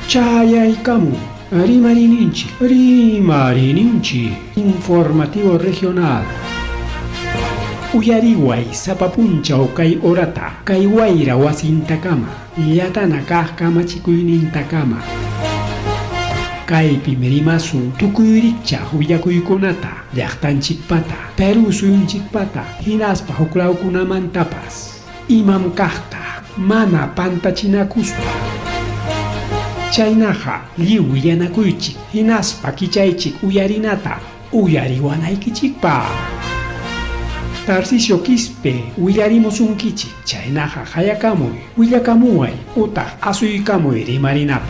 Chayaykamun Rimariyninchik, Rimariyninchik Informativo Regional. Uyariway sapa punchaw kay horata, kay wayra wasintakama, llatana kaq kamachikuynintakama. Kaypim rimasun tukuy rikchaq willakuykunata, llaqtanchikpata, Perú suyunchikpata, hinaspa huklawkunamantapas. Imam kaqta mana pantachinakuspa. Chaynaqa lliw willanakuychik hinaspa kichaychik uyarinata uyariwanaykichikpaq. Tarcisio Quispe willarimusunkichik, chaynaqa qayakamuy, willakamuway utaq asuykamuy rimarinapaq.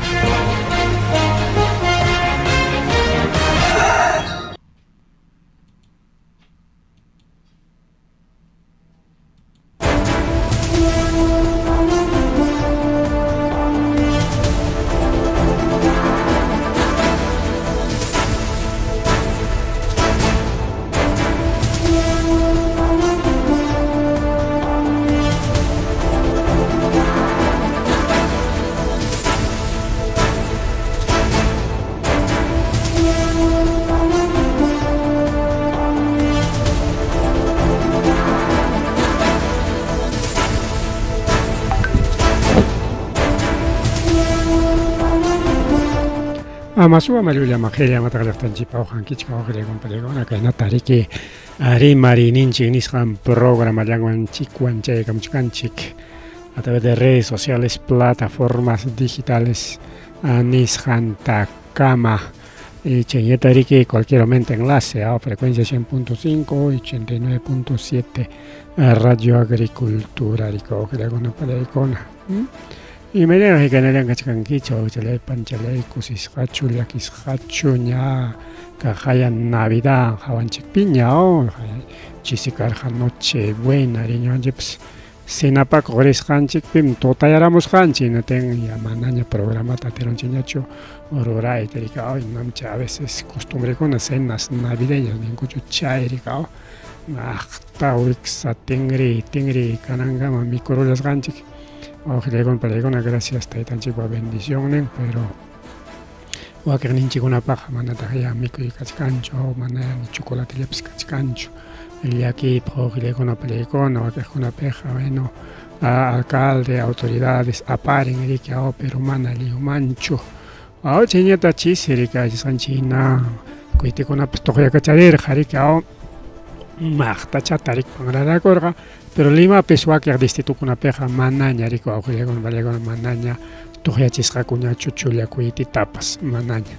Amasuwa mallulla maqilla mataq llaqtanchikpa uqankichik wawqillaywan paniykuna kaynata riki rimariyninchik nisqan programallanwan chikwan chayakamuchkanchik a través de redes sociales, plataformas digitales nisqantakama. Chaynata riki cualquier momento enlace a frecuencia 100.5 y 89.7 Radio Agricultura rikuqillakuna palaykuna. Imaynaraq hikanallan kachkankichu wawchalay panchalay kusisqachu llakisqachu ña kaqaya Navidad hawanchikpiña chisi karqa noche buena riñuwanchikpas Cenapakuq risqanchikpim tutayaramusqanchik, hinaptin ya manaña programata atirunchikñachu rurayta rikaw, imamcha a veces costumbrekuna cenas navideñas ninkuchu chay rikaw, aqta wiksa tinri tinri kanankama mikurullasqanchik, wawqillaykuna panillaykuna gracias taytanchikpa bendicionnin pero wakiqninchikkunapaqqa manataq ya mikuy kachkanchu mana ni chocolatellapis kachkanchu llakiypaq wawqillaykuna panillaykuna wakiqkunapiqa bueno alcalde autoridades aparin riki pero mana lliwmanchu chayñata chisi riki allisqanchik hina kuytikunapas tuqyakacharirqa riki maqtachata riki panrarakurqa Pero Limapis wakiq distritukunapiqa manaña riki wawqillaykuna panillaykuna manaña tuqyachisqakuñachu chulla kuytitapas manaña.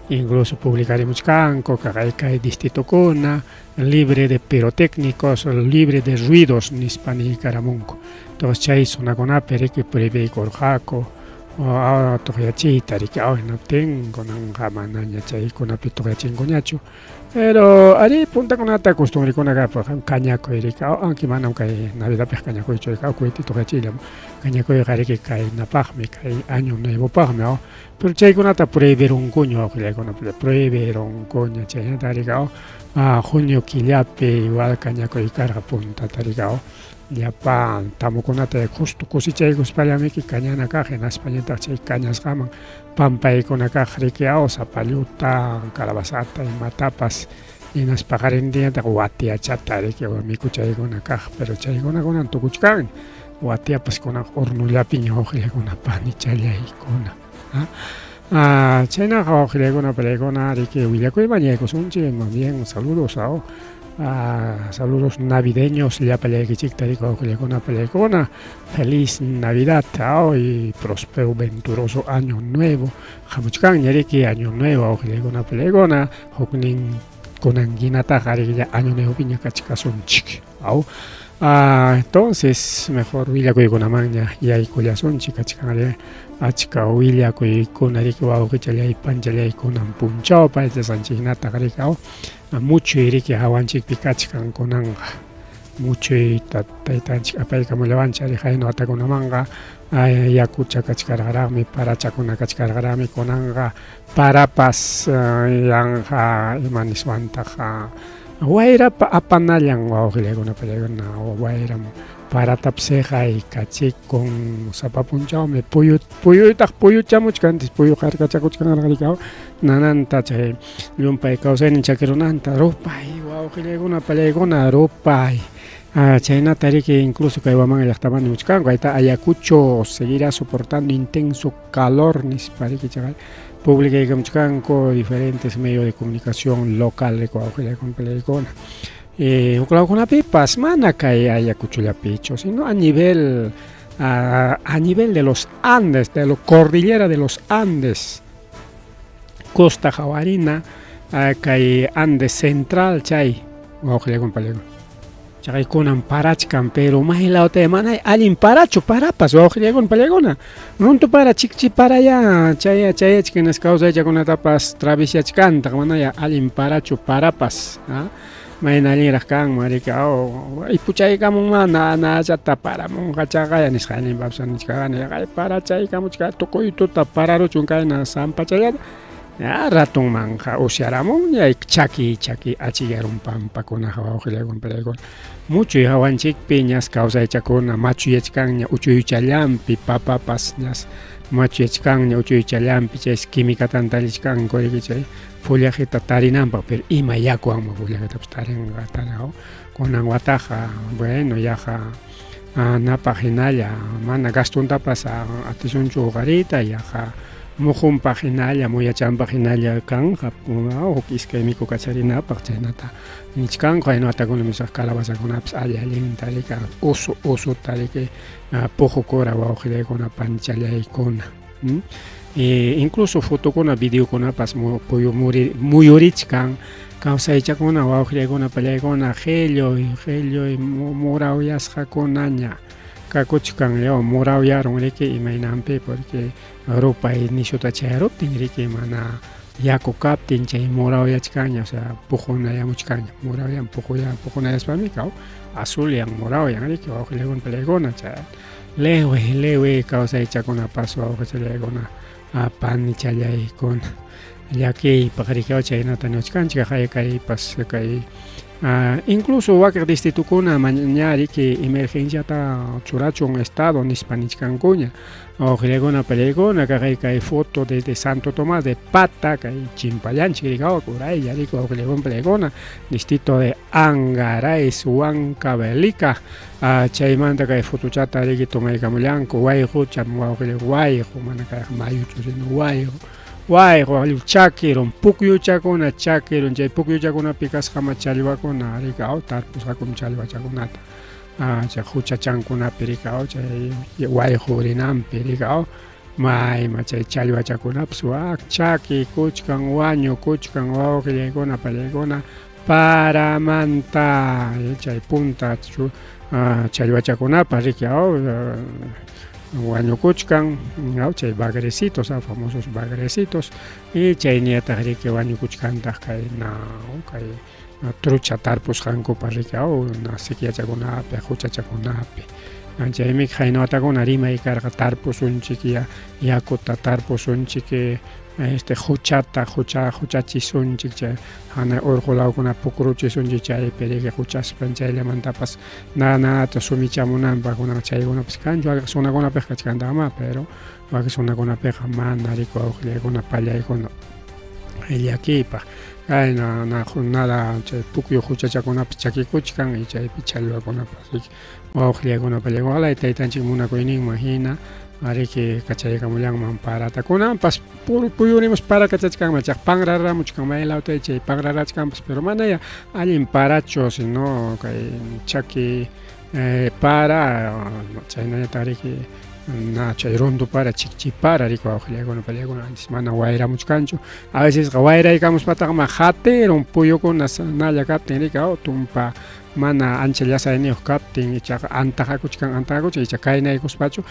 Incluso publicarimuchkanku kaqay kay distritukuna libre de pirotécnicos, libre de ruidos nispa niykaramunku. Entonces chay zonakunapi riki prohibiykurqaku tuqyachiyta riki hinaptin kunanqa manaña chaykunapi tuqyachinkuñachu. Pero arí puntakunata costumbrekuna kapurqa kañakuy riki aunque manam kay navidadpiqa kañakuychu riki kuyti tuqyachiyllam kañakuyqa riki kaynapaqmi kay año nuevopaqmi pero chaykunata prohibirunkuña wawqillaykuna prohibirunkuña chaynata riki junio killapi igual kañakuy karqa puntata riki llapa tamukunata justo cosechaykuspallamiki kañana kaq hinaspañataq chay kañasqaman Pampaykuna kaq riki sapalluta, calabazata, imatapas hinaspa qarintinataq watiachata riki mikuchaykuna kaq, pero chaykuna kunan tukuchkan. Watiapas kunan hornollapiña wawqillaykuna panichallaykuna. Chaynaqa wawqillaykuna panillaykuna riki willakuyman yaykusunchik, más bien saludos saludos navideños llapallaykichikta riki wawqillaykuna panillaykuna. Feliz Navidad y prospero venturoso año nuevo. Hamuchkanña riki año nuevo wawqillaykuna panillaykuna huknin kunan hinataqa riki año nuevopiña kachkasunchik. Aw. Entonces mejor willakuykunamanña yaykullasunchik kachkan achka willakuykuna riki wawqichallay panchallay kunan punchawpa yachasqanchikhinataq riki aw muchuy riki hawanchikpi kachkan kunanqa. Muchuyta taytanchik apaykamullawanchik ari qayna watakunamanqa yakucha kachkarqaraqmi, parachakuna kachkarqaraqmi, kunanqa parapas yanqa ima niswantaq Wayrapa apanallan wawqillaykuna pallaykuna wayram paratapas siqaykachikun sapa punchawmi puyu puyuytaq puyuchamuchkan antes puyu qarkachakuchkanraq riki nananta chay llumpay kawsaynin chakirunanta rupay wawqillaykuna pallaykuna rupay. Chaynata riki incluso kay Huamanga llaqtamanta nimuchkanku kayta Ayacucho seguirá soportando intenso calor nispa riki chay publicaykamuchkanku diferentes medios de comunicación local riki wawqillaykuna pallaykuna. Huk lawkunapipas mana kay Ayacuchollapichu sino a nivel a nivel de los Andes, de la cordillera de los Andes, Costa Jawarina, kay Andes Central chay wawqillaykuna pallaykuna. Chaqaykunan parachkan, pero maylawta mana allin parachu parapas wawqillaykuna pallaykuna. Runtu para chikchi paraya chaya chayachkan kawsaychakunatapas travisyachkantaq manaya allin parachu parapas. Mayna allinraq kanman riki aw ipuchaykamun mana anachata paramunqa chaqaya nisqa allinpapas nichkaqani parachaykamuchka tukuy tuta pararuchun kayna sampachallata. Ya ratunmanqa usyaramunña chaki chaki achiyarun pampakunaqa wawqillaykuna pallaykuna. Muchuy hawanchikpi ñas kawsaychakuna machuyachkanña uchuychallanpi papapas ñas machuyachkanña uchuychallanpi chaysi química tallichkanku riki chay follajeta tarinanpaq pero ima yakuwanmi follajetapas tarinqa tarinqa kunan wataqa bueno yaqa napaq hinalla mana gastuntapas atisunchu huqariyta yaqa muhunpaq hinalla muyachanpaq hinalla kanqa huk iskay mikukacharinapaq chaynata nichkanku hayna watakuna misaq calabazakunapas alli allinta riki usu usuta riki puqukura wawqillaykuna panchallaykuna. Incluso fotokuna videokunapas muyurichkan kawsaychakuna wawqillaykuna pallaykuna qilluy qilluy murawyasqakunaña kakuchkan yaw murawyarun riki imaynanpi porque rupay nishuta chayaruptin riki mana yaku kaptin chay murawyachkanña o sea puqunayamuchkanña murawyan puqunayaspami kaw azulyan murawyan riki wawqillaykuna pallaykuna chay liwi liwi kawsaychakunapas wawqichallaykuna panichallaykuna llakiypaq riki chaynata niwachkanchik kaypas kay incluso wakiq distritukuna ña riki emergenciata churachun estado nispa nichkankuña wawqillaykuna pallaykuna kaqay kay foto desde Santo Tomás de Pata kay chimpallanchik riki uraylla riki wawqillaykuna pallaykuna distrito de Angaray Huancavelica chaymanta kay fotochata riki tomaykamullanku wayqucham wawqillay wayqu mana kayqa mayuchu sino wayqu wayqu chakirun pukyuchakuna chakirun chay pukyuchakunapi kasqama challwakuna riki aw tarpusqakum challwachakunata chay huchachankunapi riki aw chay wayqu rinanpi riki aw mayma chay challwachakunapas wak chaki kuchkan wañu kuchkan wawqillaykuna pallaykuna paramanta chay punta challwachakunapas riki aw wañukuchkan chay bagrecitos famosos bagrecitos y chayñataq riki wañukuchkantaq kay na kay trucha tarpusqankupas riki aw sikyachakunapi huchachakunapi chaymi qayna watakuna rimay karqa tarpusunchik yakuta tarpusunchik este huchata huchachisunchik chay hanay urqu lawkuna pukruchisunchik chaypi riki huchaspan chayllamantapas nanata sumichamunanpaq kunan chaykunapas kanchu wakin zonakunapiqa kachkantaqma pero wakin zonakunapiqa mana riki wawqillaykuna pallaykuna llakiypaq kayna nada chay pukyu huchachakunapas chakikuchkan y chaypi challwakunapas riki wawqillaykuna pallaykuna taytanchik munakuyninman hina ariki kachaykamullanman parata kunanpas puyurimus para kachachkanman chaq panraramuchkan maylawta chay panrarachkanpas pero manaya allin parachu sino kay chaki para chaynallataq riki na chay runtu para chikchi para riki wawqillaykuna pallaykuna antes mana wayramuchkanchu a vecesqa wayraykamuspataqma hatirun puyukuna nalla kaptin riki aw tumpa mana ancha llasayniyuq kaptin ichaqa antajakuchkan antajakuchkan icha kaynaykuspachu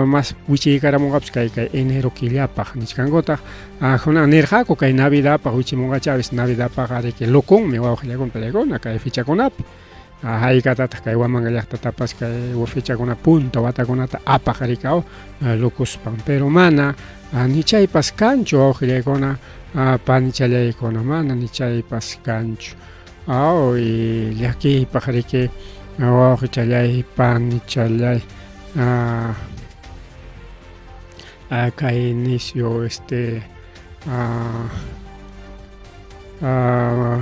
mas wichiykaramunqapas kay kay enero killapaq nichkankutaq nirqaku kay navidadpaq wichimunqacha a veces navidadpaq riki lukunmi wawqillaykuna pallaykuna kay fechakunapi haykatataq kay Huamanga llaqtatapas kay fechakuna punta watakunata apaq riki aw lukuspan pero mana ni chaypas kanchu wawqillaykuna panichallaykuna mana ni chaypas kanchu. Aw, y llakiypaq riki wawqichallay, panichallay, kay nisyu este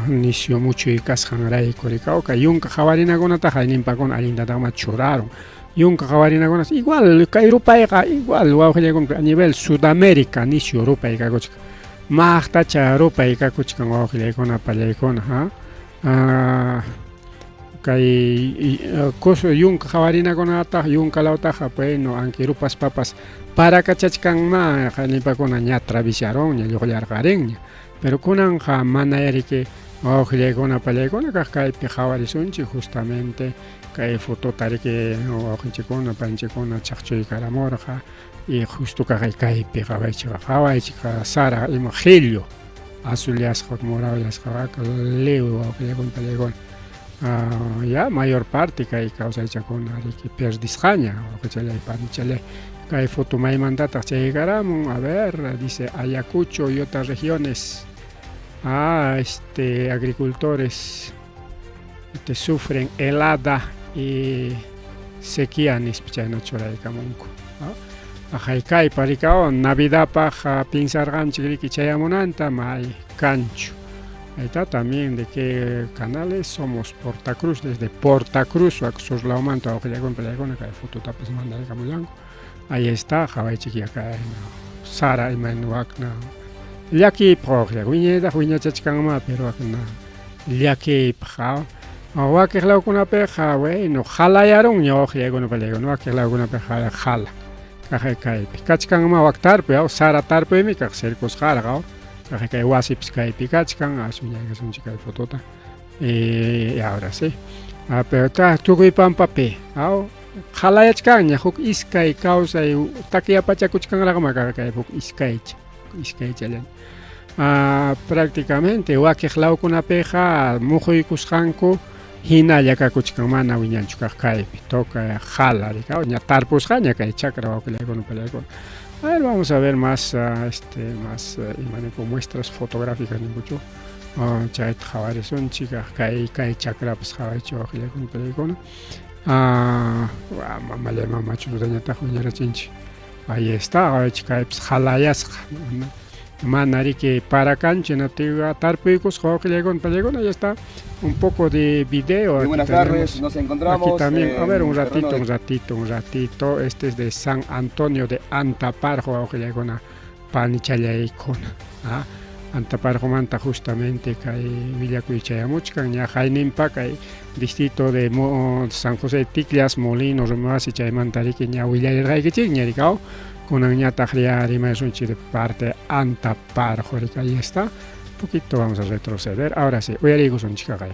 nisyu muchuy kasqanrayku rikaw kay yunka qhawarinakunataqa ayninpakuna allintataqma churarun. Yunka qhawarinakunas igual kay rupayqa igual wawqillaykuna a nivel Sudamérica nisyu rupay kakuchkan. Maqtacha rupay kakuchkan wawqillaykuna pallaykuna ha. Kay yunka qhawarinakunataq yunka lawtaqa bueno anki rupaspapas parakachachkanma qanipakuna ña travisarunña lluqllarqarinña. Pero kunanqa mana riki wawqillaykuna pallaykuna kaq kaypi qhawarisunchik justamente kay fotota riki wawqinchikkuna panchikkuna chaqchuykaramurqa y justo kaq kaypi qhawaychik qhawaychik sara ima qhillu azulyasqa morawyasqa liwi wawqillaykuna pallaykuna. Ya mayor parte kay kawsaychakuna riki perdisqaña wawqichallay panichallay. Kay foto maymantataq chaykaramun, a ver, dice Ayacucho y otras regiones. Este agricultores este, sufren helada y sequía nispa chayna churaykamunku. Haykaypa rikaw Navidadpaq piensarqanchik riki chayamunanta may kanchu. Ahí está también de qué canales somos Portacruz, desde Portacruz, sur lawmanta wawqillaykuna pallaykuna kay fototapas mandarkamullanku. Ahí está, qhawaychik yakay sara imayna wakna llakiypaq wawqillay wiñaytaq wiñachachkanma pero wakna llakiypaq wakiq lawkunapiqa bueno jalayarunña wawqillaykuna pallaykuna wakiq lawkunapiqa jala kaqay kaypi kachkanma wak tarpuy sara tarpuymi kaq sirkusqarqa kaqay kay wasipis kaypi kachkan asuñaykasunchik kay fotota y ahora sí pero tukuy pampapi qalayachkanña huk iskay kawsay takyapachakuchkanraqma kaq kay huk iskaycha iskaychallaña prácticamente wakiq lawkunapiqa muquykusqanku hinalla kakuchkan mana wiñanchu kaq kaypi toca jala rikaw ña tarpusqaña kay chakra wawqillaykuna pallaykuna. A ver, vamos a ver más este más imaninku muestras fotográficas ninkuchu chayta qhawarisunchik kay kay chakrapas qhawaychik wawqillaykuna pallaykuna. Mamallay mamachutañataq wiñarachinchik. Ahí está, qhawaychik kaypas jalayasqa. Mana riki para kanchu hinaptinqa tarpuykusqa wawqillaykuna pallaykuna, ahí está un poco de video. Muy Aquí buenas tenemos, tardes, nos encontramos aquí también, a ver, un en ratito, terreno un de ratito, un ratito. Este es de San Antonio de Antaparjo, wawqillaykuna panichallaykuna. Antaparjomanta justamente kay willakuy chayamuchkan ña hayninpa kay distrito de San José de Ticllas, Molino, Rumawasi chaymanta riki ña willarirqaykichikña rikaw. Kunanñataq ya rimaysunchik de parte Antaparjo, riki, ahí está. Un poquito vamos a retroceder. Ahora sí, uyariykusunchik kaqay.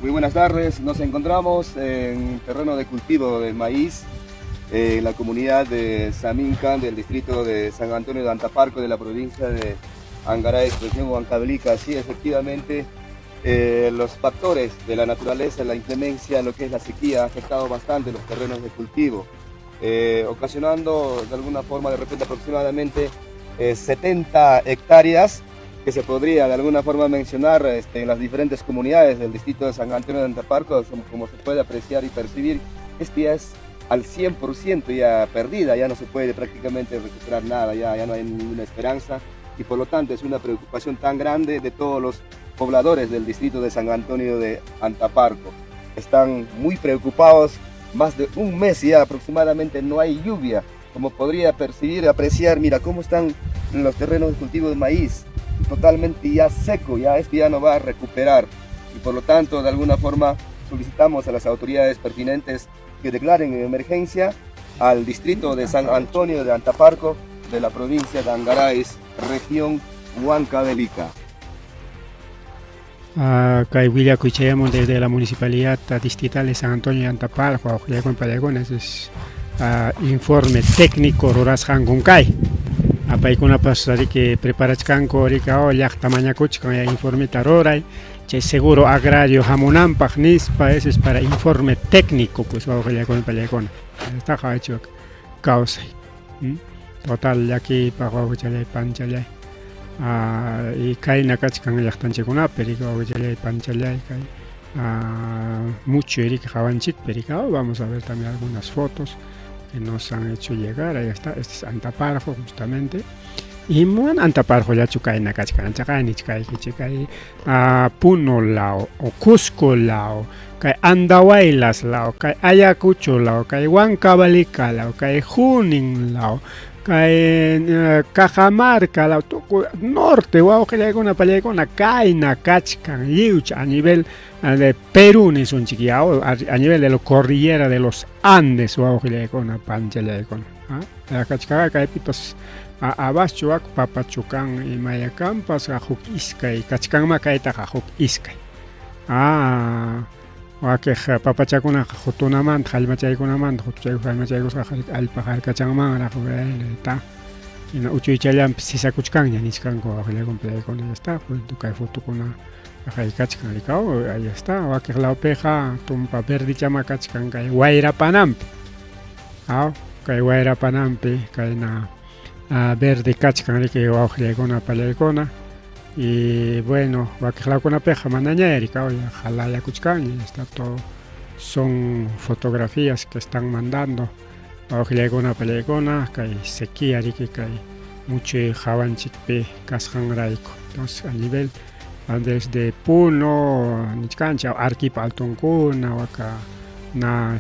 Muy buenas tardes, nos encontramos en terreno de cultivo de maíz en la comunidad de Samincan del distrito de San Antonio de Antaparco de la provincia de Angaray, región Huancavelica. Sí, efectivamente, los factores de la naturaleza, la inclemencia, lo que es la sequía, ha afectado bastante los terrenos de cultivo, ocasionando de alguna forma de repente aproximadamente 70 hectáreas que se podría de alguna forma mencionar en las diferentes comunidades del distrito de San Antonio de Antaparco, como se puede apreciar y percibir, este ya es al 100% ya perdida, ya no se puede prácticamente recuperar nada, ya no hay ninguna esperanza y por lo tanto es una preocupación tan grande de todos los pobladores del distrito de San Antonio de Antaparco. Están muy preocupados, más de un mes ya aproximadamente no hay lluvia, como podría percibir, apreciar, mira cómo están los terrenos de cultivo de maíz, totalmente ya seco, ya este ya no va a recuperar y por lo tanto de alguna forma solicitamos a las autoridades pertinentes que declaren en emergencia al distrito de San Antonio de Antaparco de la provincia de Angaraes, región Huancavelica. Kay willakuy chayamun desde la Municipalidad Distrital de San Antonio de Antaparco, wawqillaykuna pallaykuna, ese es informe técnico rurasqankum kay. Paykunapas riki preparachkanku riki llaqta mañakuchkan ya informeta ruray chay seguro agrario hamunanpaq nispa, ese es para informe técnico, pues wawqillaykuna pallaykuna. Está qhawachik kawsay. Total llakiypaq wawqichallay panchallay. Y kayna kachkan llaqtanchikkunapi riki wawqichalláy panichalláy kay muchuy riki qawanchikpi riki. Vamos a ver también algunas fotos que nos han hecho llegar. Ahí está, este es Antaparjo justamente. Y mana Antaparjollachu kayna kachkan, chaqay nichkaykichik kay Puno law o Cusco law, kay Andahuaylas law, kay Ayacucho law, kay Huancavelica law, kay Junin law, kay Cajamarca law, tukuy norte wawqillaykuna pallaykuna kayna kachkan lliwcha a nivel de Perú nisunchik ya, a nivel de la cordillera de los Andes wawqillaykuna panchallaykuna. Kachkaqa kaypipas abaschu wak papachu kan imaya kanpas huk iskay kachkanma kaytaqa huk iskay. Wakiq papachakunaqa qutunamanta hallmachaykunamanta qutuchaykusqa hallmachaykusqa allpa harkachanmanraq ta hina uchuychallanpis sisakuchkanña nichkanku wawqillaykuna pallaykuna ya está kay fotukuna kachkan rikaw ahí está wakiq lawpiqa tumpa verdichama kachkan kay wayrapanampi aw kay wayrapanampi kayna verde kachkan riki wawqillaykuna pallaykuna. Y bueno, wakiq lawkunapiqa manaña rikaw ya jalayakuchkanña, está todo, son fotografías que están mandando wawqillaykuna pallaykuna kay sequía riki kay muchuy qawanchikpi kasqanrayku. Entonces a nivel desde Puno nichkanchik Arequipa altonkuna waka na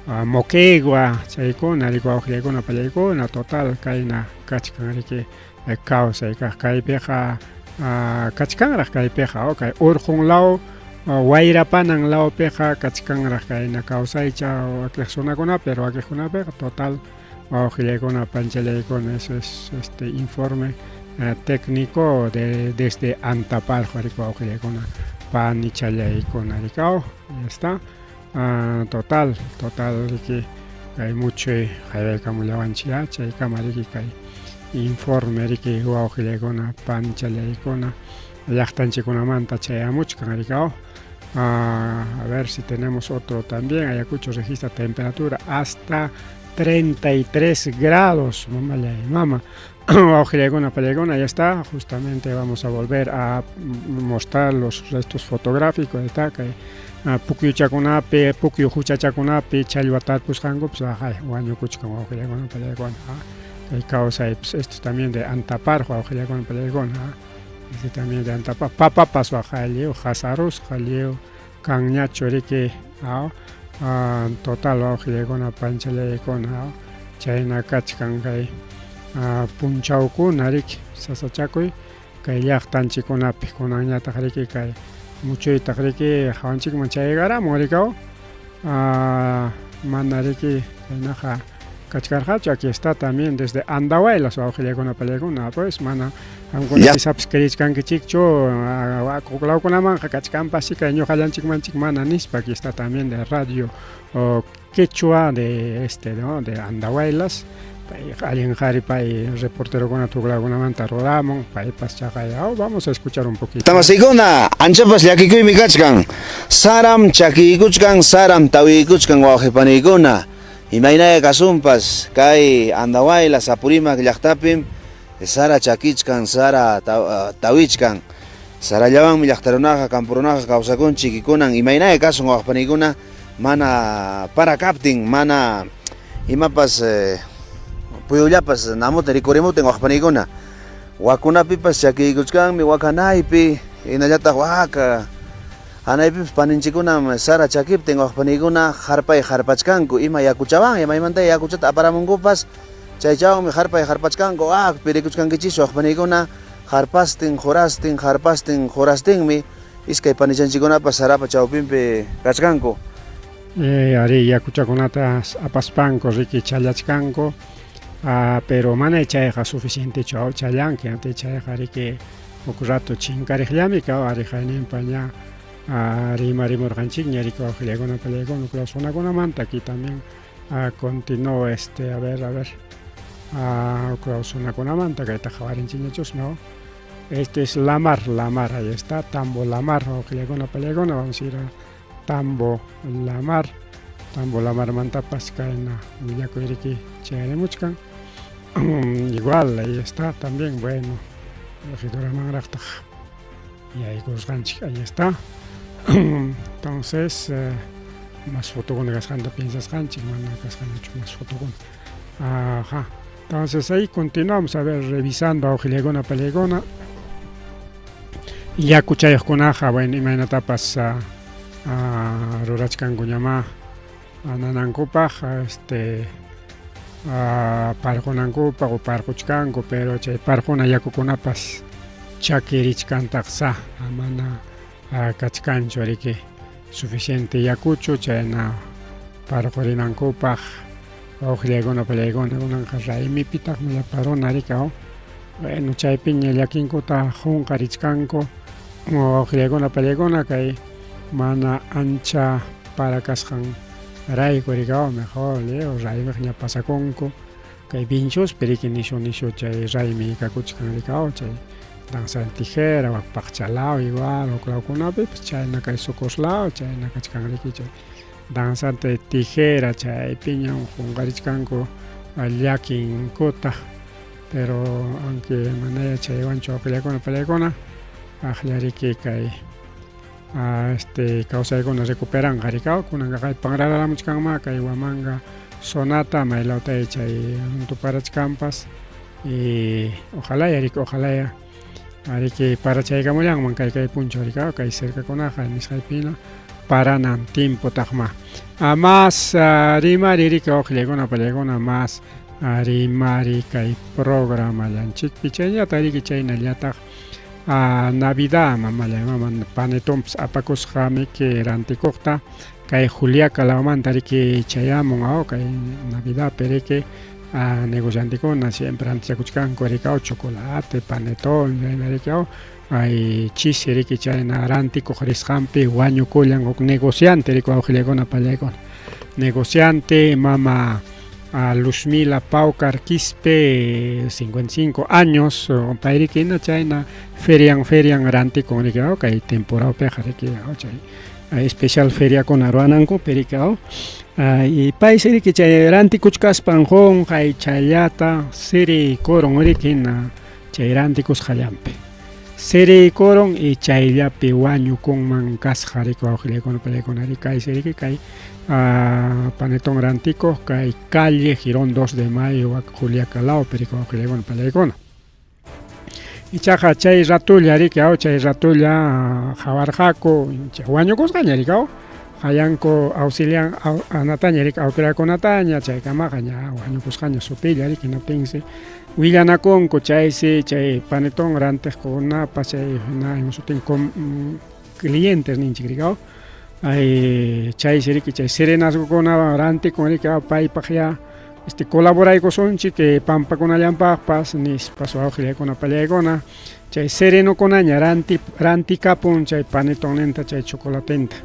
Moquegua chaykuna riki wawqillaykuna pallaykuna total kayna kachkan riki kawsay kaq kaypiqa kachkanraq kaypiqa kay urqun law wayrapanan lawpiqa kachkanraq kayna kawsaycha wakiq runakunapi pero wakiqkunapiqa total wawqillaykuna panchallaykuna. Eso es este informe técnico desde Antaparjo riki wawqillaykuna panichallaykuna rikaw ya está. Total total riki kay muchuy haywaykamullawanchik chaykama riki kay informe riki wawqillaykuna panichallaykuna llaqtanchikkunamanta chayamuchkan rikaw. A ver si tenemos otro también. Ayacucho registra temperatura hasta 33 grados, mamallay mama. Wawqillaykuna pallaykuna, ya está, justamente vamos a volver a mostrar los restos fotográficos. Está kay pukyuchakunapi pukyu huchachakunapi challwa tarpusqankupas aqay wañukuchkan wawqillaykuna pallaykuna kay kawsaypas. Esto también de Antaparjo wawqillaykuna pallaykuna. Este también de Antaparjo, papapas waqay lliw qasarusqa lliw kanñachu riki. Total wawqillaykuna panchallaykuna chayna kachkan kay punchawkuna riki sasachakuy kay llaqtanchikkunapi kunanñataq riki kay muchuytaq riki hawanchikman chaygaramun rikaw mana riki kaynaqa kachkarqachu. Aquí está también desde Andahuaylas wawqillaykuna pallaykuna. Pues mana qamkuna pisapas creechkankichikchu lawkunamanqa kachkanpas kay ñuqallanchikmanchik mana nispa. Aquí está también de radio Quechua de este, ¿no?, de Andahuaylas. Pay allin qhari pay reporterokuna tuklawkunamanta ruramun paypas chaqay. Vamos a escuchar un poquito. Tamasikuna anchapas llakikuymi kachkan. Saram chakiykuchkan, saram tawiykuchkan wawqi paniykuna. Imaynaya kasunpas kay Andahuaylas Apurímac llaqtapim sara chakichkan, sara tawichkan. Sarallawanmi llaqtarunaqa, camporunaqa kawsakunchik kunan imaynaya kasun wawqi paniykuna mana para kaptin, mana imapas puyullapas namutin rikurimutin wawqi paniykuna. Wakunapipas chakiykuchkanmi wakanaypi, hinallataq waka hanaypipas paninchikkunam sara chakiptin wawqi paniykuna harpay harpachkanku ima yakuchawan maymanta yakuchata aparamunkupas chaychawanmi harpay harpachkanku pirikuchkankichischu wawqi paniykuna harpastin qurastin harpastin qurastinmi iskay panichanchikkunapas sarapa chawpinpi kachkanku. Ari yakuchakunata apaspanku riki challachkanku, pero mana chayqa suficientechu challanki chayqa riki huk rato chinkariqllami kaw ariqayninpa ña rimarimurqanchikña riki wawqillaykuna pallaykuna runakunamanta. Aquí también continuó este, a ver, a ver, runakunamanta kayta qhawarinchikñachus, ¿no? Este es Lamar, Lamar, ahí está, Tambo Lamar, wawqillaykuna pallaykuna, vamos a ir a Tambo Lamar. Tambo Lamar mantapas kayna willakuy riki chayarimuchkan. Igual, ahí está también, bueno, regiduramanraqtaq yaykurusqanchik, ahí está. Entonces, más fotokuna kasqanta piensasqanchik, mana kasqanchu más fotokuna. Ajá. Entonces ahí continuamos a ver revisando awqillaykuna pallaykuna. Yaku chayaqkunaqa, bueno, imaynatapas rurachkankuñamá nanankupaq, este parqunankupaq o parquchkanku, pero chay parquna yakukunapas chakirichkantaqsa, mana kachkanchu riki suficiente yakuchu chayna parqurinankupaq wawqillaykuna pallaykuna. Kunanqa raymipitaqmi llapa runa riki, bueno, chaypiña llakinkuta qunqarichkanku wawqillaykuna pallaykuna kay mana ancha para kasqan rayku riki, mejor leo raymiqña pasakunku kay Vinchuspi riki nishu nishu chay raymi kakuchkan riki, chay danza de tijera, wak Paqchalao igual huk lawkunapi pues chayna kay Socoslao chayna kachkan riki chay danzante de tijera chaypiña qunqarichkanku llakinkuta, pero aunque manaya chaywanchu wawqillaykuna pallaykuna aqllariki kay este kawsaykuna recuperanqa riki, kunanqa kay panrararamuchkanma kay Huamanga zonata maylawtay chay runtuparachkanpas y ojalá riki, ojalá riki parachaykamullanman kay kay punchaw riki, kay cercakunaqa nisqaypina paranan tiempotaqma. Más rimari riki wawqillaykuna pallaykuna, más rimari kay programallanchikpi chaynallataq riki chaynallataq Navidad mamallay mama panetonpas apakusqamiki rantikuqta kay Juliaca lawmanta riki chayamun kay Navidadpi riki negociantekuna siempre rantichakuchkanku riki chocolate, panetón chayna riki ay chisi riki chayna rantikuq risqanpi wañukullan huk negociante riki wawqillaykuna pallaykuna. Negociante mama Luzmila Paucar Quispe, 55 años, pay riki chayna ferian ferian rantikun riki kay temporapiqa riki chay especial feriakuna ruwanankupi riki y paysi riki chay rantikuchkaspan qunqay chayllata siriykurun riki chay rantikusqallanpi siriykurun y chayllapi wañukunman kasqa riki wawqillaykuna pallaykuna riki kaysi riki kay panetón rantikuq kay calle Girón 2 de Mayo wak Juliaca lawpi riki wawqillaykuna pallaykuna. Ichaqa chay ratulla riki chay ratulla qawarqaku wañukusqaña riki hayanku auxilian anataña riki autoridadkunataña chaykamaqa ña wañukusqaña sutilla riki hinaptinsi willanakunku chaysi chay panetón rantiqkunapas chay ima sutin clientes ninchik riki ay chaysi riki chay serenazgokuna rantikun riki paypaq ya este colaboraykusunchik pampakunallanpaqpas nispas wawqillaykuna pallaykuna chay serenokunaña rantikapun chay panetonninta chay chocolatenta.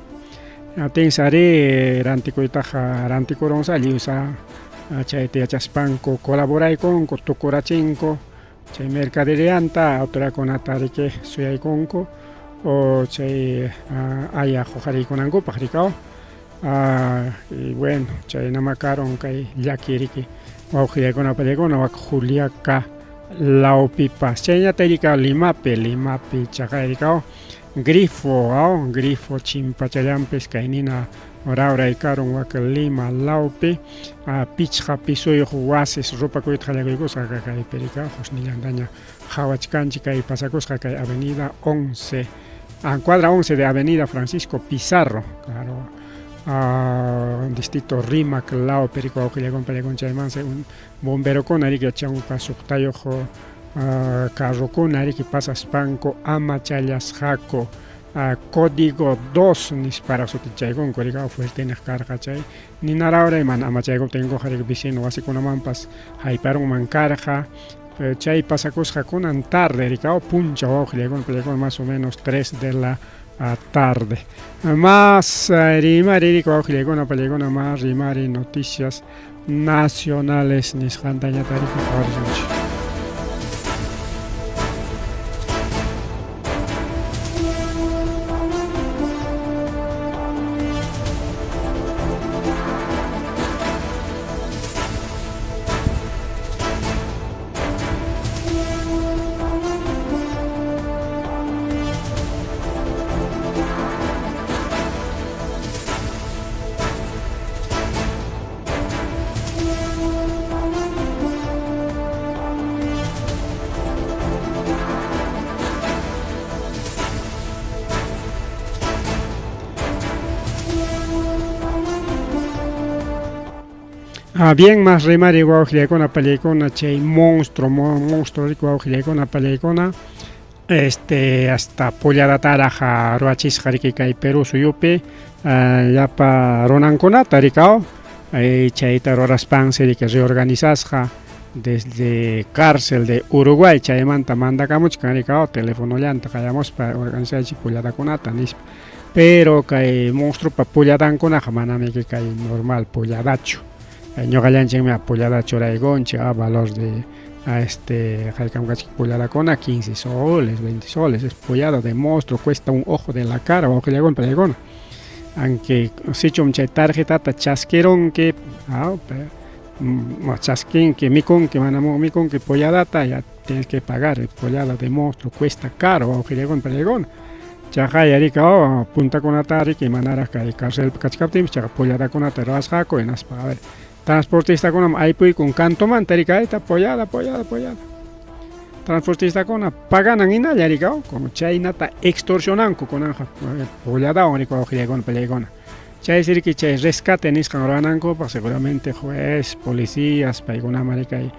Hinaptinsi ari rantikuytaqa rantikurunsa lliwsa chayta yachaspanku colaboraykunku tukurachinku chay mercaderianta autoridadkunata riki suyaykunku o chay aya huqariykunankupaq riki. Y bueno, chaynama karun kay llaki riki wawqillaykuna pallaykuna wak Juliaca lawpipas. Chaynata riki Limapi, Limapi chaqay riki grifo, grifo chimpachallanpis kay nina rawray karun wak Lima lawpi pichqa pisuyuq wasis rupakuyta qallariykusqa kaypi riki husnillantaña qhawachkanchik kay pasakusqa kay avenida 11, cuadra 11 de avenida Francisco Pizarro, claro, distrito Rímac lawpi riki wawqillaykuna pallaykuna chaymansi bomberokuna riki chunka suqtayuq carrokuna riki pasaspanku amachallasqaku código 2 nisparaq sutichaykunku riki fuerteniq karqa chay nina rawray mana amachaykuptinkuqa riki vecino wasikunamanpas hayparunman karqa. Chay pasakusqa kunan tarde riki punchaw wawqillaykuna pallaykuna más o menos 3 de la tarde. Más rimari riki wawqillaykuna pallaykuna más rimari noticias nacionales nisqantañata riki qhawarisunchik. Ah, bien más rimari wawqillaykuna pallaykuna chay monstruo monstruo riku wawqillaykuna pallaykuna este hasta pulladataraq ruwachisqa riki kay Perú suyupi llapa runankunata rikaw chayta ruraspansi riki reorganizasqa desde cárcel de Uruguay chaymanta mandakamuchkan rikaw telefonollanta qayamuspa organizaychik pulladakunata nispa. Pero kay monstruopa pulladankunaqa manami kay normal pulladachu. Ñuqallanchikmi pullada churaykunchik a valor de a este haykam kachka pulladakuna 15 soles, 20 soles, es pullada de monstruo, cuesta un ojo de la cara wawqillaykuna pallaykuna. Aunque sichum chay tarjetata chaskirunki, chaskinki, mikunki, mana mikunki pulladata, ya tienes que pagar, pollada de monstruo cuesta caro wawqillaykuna pallaykuna. Chaqay riki puntakunata riki manaraq kay carcelpi kachkaptinpas chaqa polladakunata ruwasqaku hinaspa a ver transportistakunam aypuykun cantomanta riki ayta pollada, pollada, pollada. Transportistakuna paganan hinalla riki como chaynata extorsionanku kunanqa polladawan riki wawqillaykuna pallaykuna. Chaysi riki chay rescate nisqan ruwanankupaq seguramente juez, policías paykunaman riki kay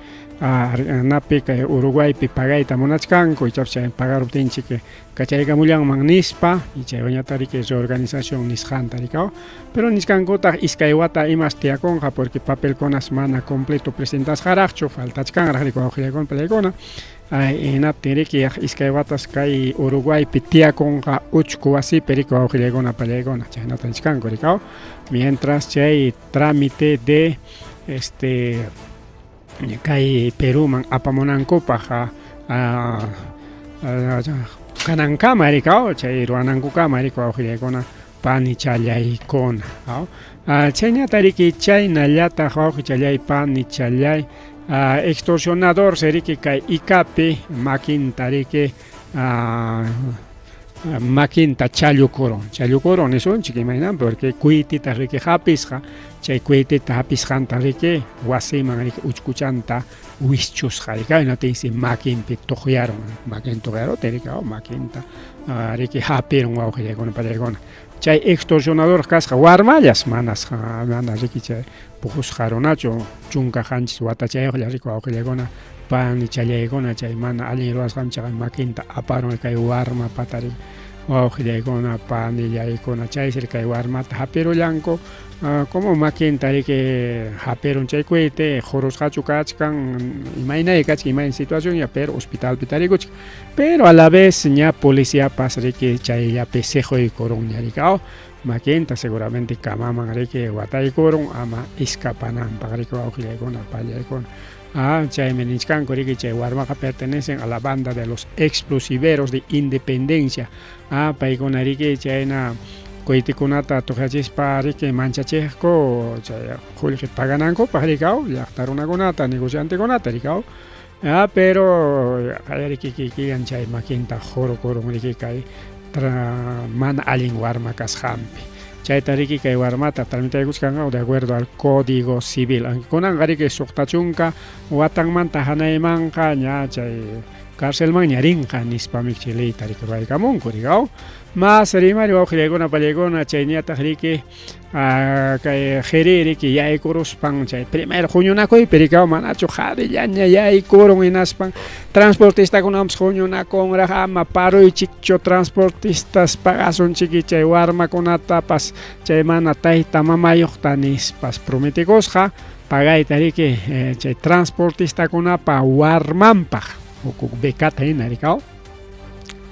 napi kay Uruguaypi pagayta munachkanku ichapas chay pagaruptinchik kachaykamullanman nispa y chaywanñataq riki reorganización nisqanta rikaw pero nichkankutaq iskay wata imas tiyakunqa porque papelkunas mana completo presentasqaraqchu faltachkanraq riki wawqillaykuna pallaykuna hinaptin riki iskay watas kay Uruguaypi tiyakunqa uchku wasipi riki wawqillaykuna pallaykuna chaynata nichkanku rikaw mientras chay trámite de este kay Peruman apamunankupaq kanankama rikaw chay ruwanankukama riki wawqillaykuna panichallaykuna chhaynata riki chaynallataq wawqichallay panichallay extorsionador riki kay Icapi makinta riki makinta challukurun challukurun nisunchik imaynanpi porque kuytita riki hapisqa chay kuytita hapisqanta riki wasiman riki uchkuchanta wischusqa riki hinaptinsi makinpi tuqyarun makin tuqyarutin riki makinta riki hapirun wawqillaykuna pallaykuna chay extorsionador kasqa warmallas manas mana riki chay puqusqa runachu 17 watachayuqlla riki wawqillaykuna panichallaykuna chay mana allin ruwasqanpi chaqa makinta aparun kay warma pata riki wawqillaykuna panillaykuna chaysi kay warmata hapirullanku como makinta riki hapirun chay kuyti qurusqachu kachkan imaynaya kachkan imayna situación ya pero hospitalpi tarikuchkan pero a la vez ña policiapas riki chayllapi siquykurunña riki makinta seguramente camaman riki wataykurun ama escapananpaq riki wawqillaykuna pallaykuna chaymi nichkanku riki chay warmaqa pertenecen a la banda de los explosiveros de Independencia paykuna riki chayna kuytikunata tuqyachispa riki manchachiqku chay qullqi paganankupaq riki llaqta runakunata negociantekunata riki pero riki kikillan chay makinta qhurukurun riki kay mana allin warma kasqanpi chayta riki kay warmata tramitaykuchkanqa de acuerdo al Código Civil kunanqa riki 60 watanmanta hanaymanqa ña chay carcelman ña rinqa nispami chay leyta riki ruwaykamunku riki mas rimari wawqillaykuna pallaykuna chayñataq riki kay qhiri riki yaykuruspan chay primer huñunakuypi riki manachu qharillaña yaykurun hinaspan transportistakunapas huñunakunraq ama paruychikchu transportistas pagasunchiki chay warmakunatapas chay mana tayta mamayuqta nispas prometikusqa pagayta riki chay transportistakunapa warmanpaq huk becata hina riki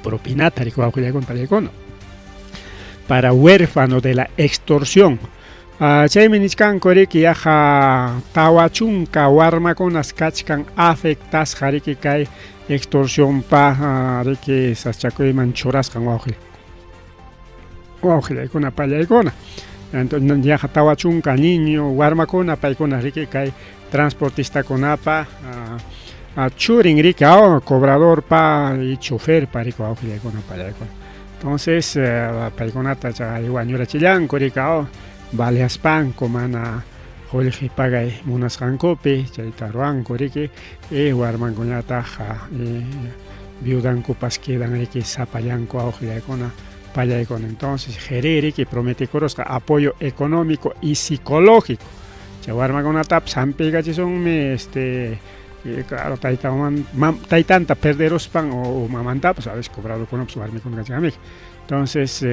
propinata riki wawqillaykuna pallaykuna para huérfano de la extorsión. Chaymi nichkanku riki yaqa 40 warmakunas kachkan afectasqa riki kay extorsionpa riki sasachakuyman churasqan wawqillaykuna pallaykuna. Entonces yaqa 40 niño warmakuna paykuna riki kay transportistakunapa churin riki cobradorpa y choferpa riki wawqillaykuna pallaykuna. Entonces paykunata chay wañurachillanku riki baleaspanku mana qullqi pagay munasqankupi chayta ruwanku riki warmankuñataq viudankupas quedan riki sapallanku wawqillaykuna pallaykuna. Entonces Jeré riki prometikurusqa apoyo económico y psicológico. Chay warmakunatapas hampiykachisunmi este claro tayta mam, taytanta perderuspan o, o mamantapas a veces cobradokunapas warmikuna kachkanmiki. Entonces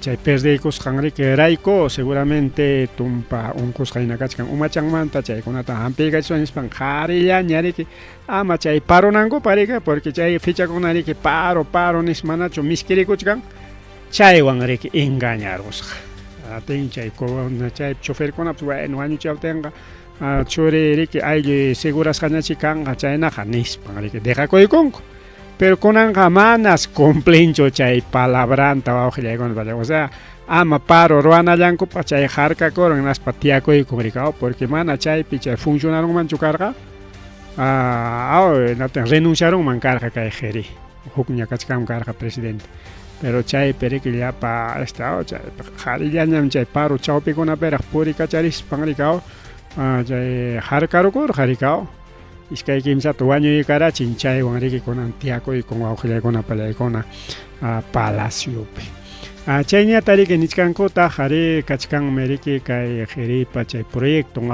chay perdeykusqanriki rayku seguramente tumpa unqusqa hina kachkan umachanmanta chaykunata hampiykachisun nispan qharillaña riki ama chay parunankupaq riki porque chay fichakuna riki paro paro nispa manachu miskirikuchkan chaywan riki engañarusqa atin chay chay choferkunapas bueno wañuchaptinqa churi riki aylluy segurasqañachi kanqa chaynaqa nispan riki dejakuykunku. Pero kunanqa manas cumplinchu chay palabranta wawqillaykuna, o sea, ama paro ruwanallankupaq chay harkakurun hinaspa tiyakuykun rikaw, porque mana chaypi chay funcionarunmanchu karqa, renunciarunman karqa kay qhiri, hukña kachkanman karqa presidente. Pero chaypi riki llapa este chay qharillañam chay paro chawpikunapiraq purikacharispan rikaw, chay harkarukurqa rikaw. Iskay kimsata wañuykarachin chaywan riki kunan tiyakuykun wawqillaykuna pallaykuna palaciopi. Chayñata riki nichkankutaq ari kachkanmi riki kay qhiripa chay proyecton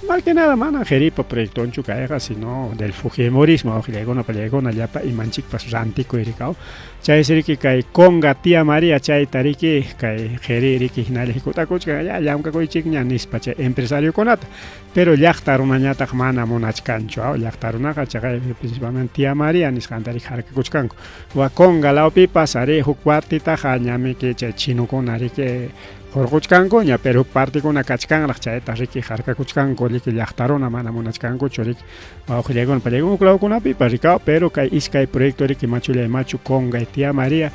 mal que nada mana qhiripa proyectonchu kayqa sino del fujimorismo wawqillaykuna pallaykuna llapa imanchikpas rantikuy rikaw. Chaysi riki kay Conga tía María chayta riki kay qhiri riki hinalla hikutakuchkan ya llamkakuychikña nispa chay empresariokunata. Pero llaqta runañataq mana munachkanchu, llaqta runaqa chaqaypi principalmente tía María nisqanta riki harkakuchkanku. Wa Conga lawpipas ari huk partitaqa ñamiki chay chinukuna riki hurquchkankuña, pero huk partikuna kachkanraq chayta riki harkakuchkanku riki llaqta runa mana munachkankuchu riki wawqillaykuna pallaykuna huk lawkunapipas rikaw, pero kay iskay proyecto riki machullay machu Conga y tía María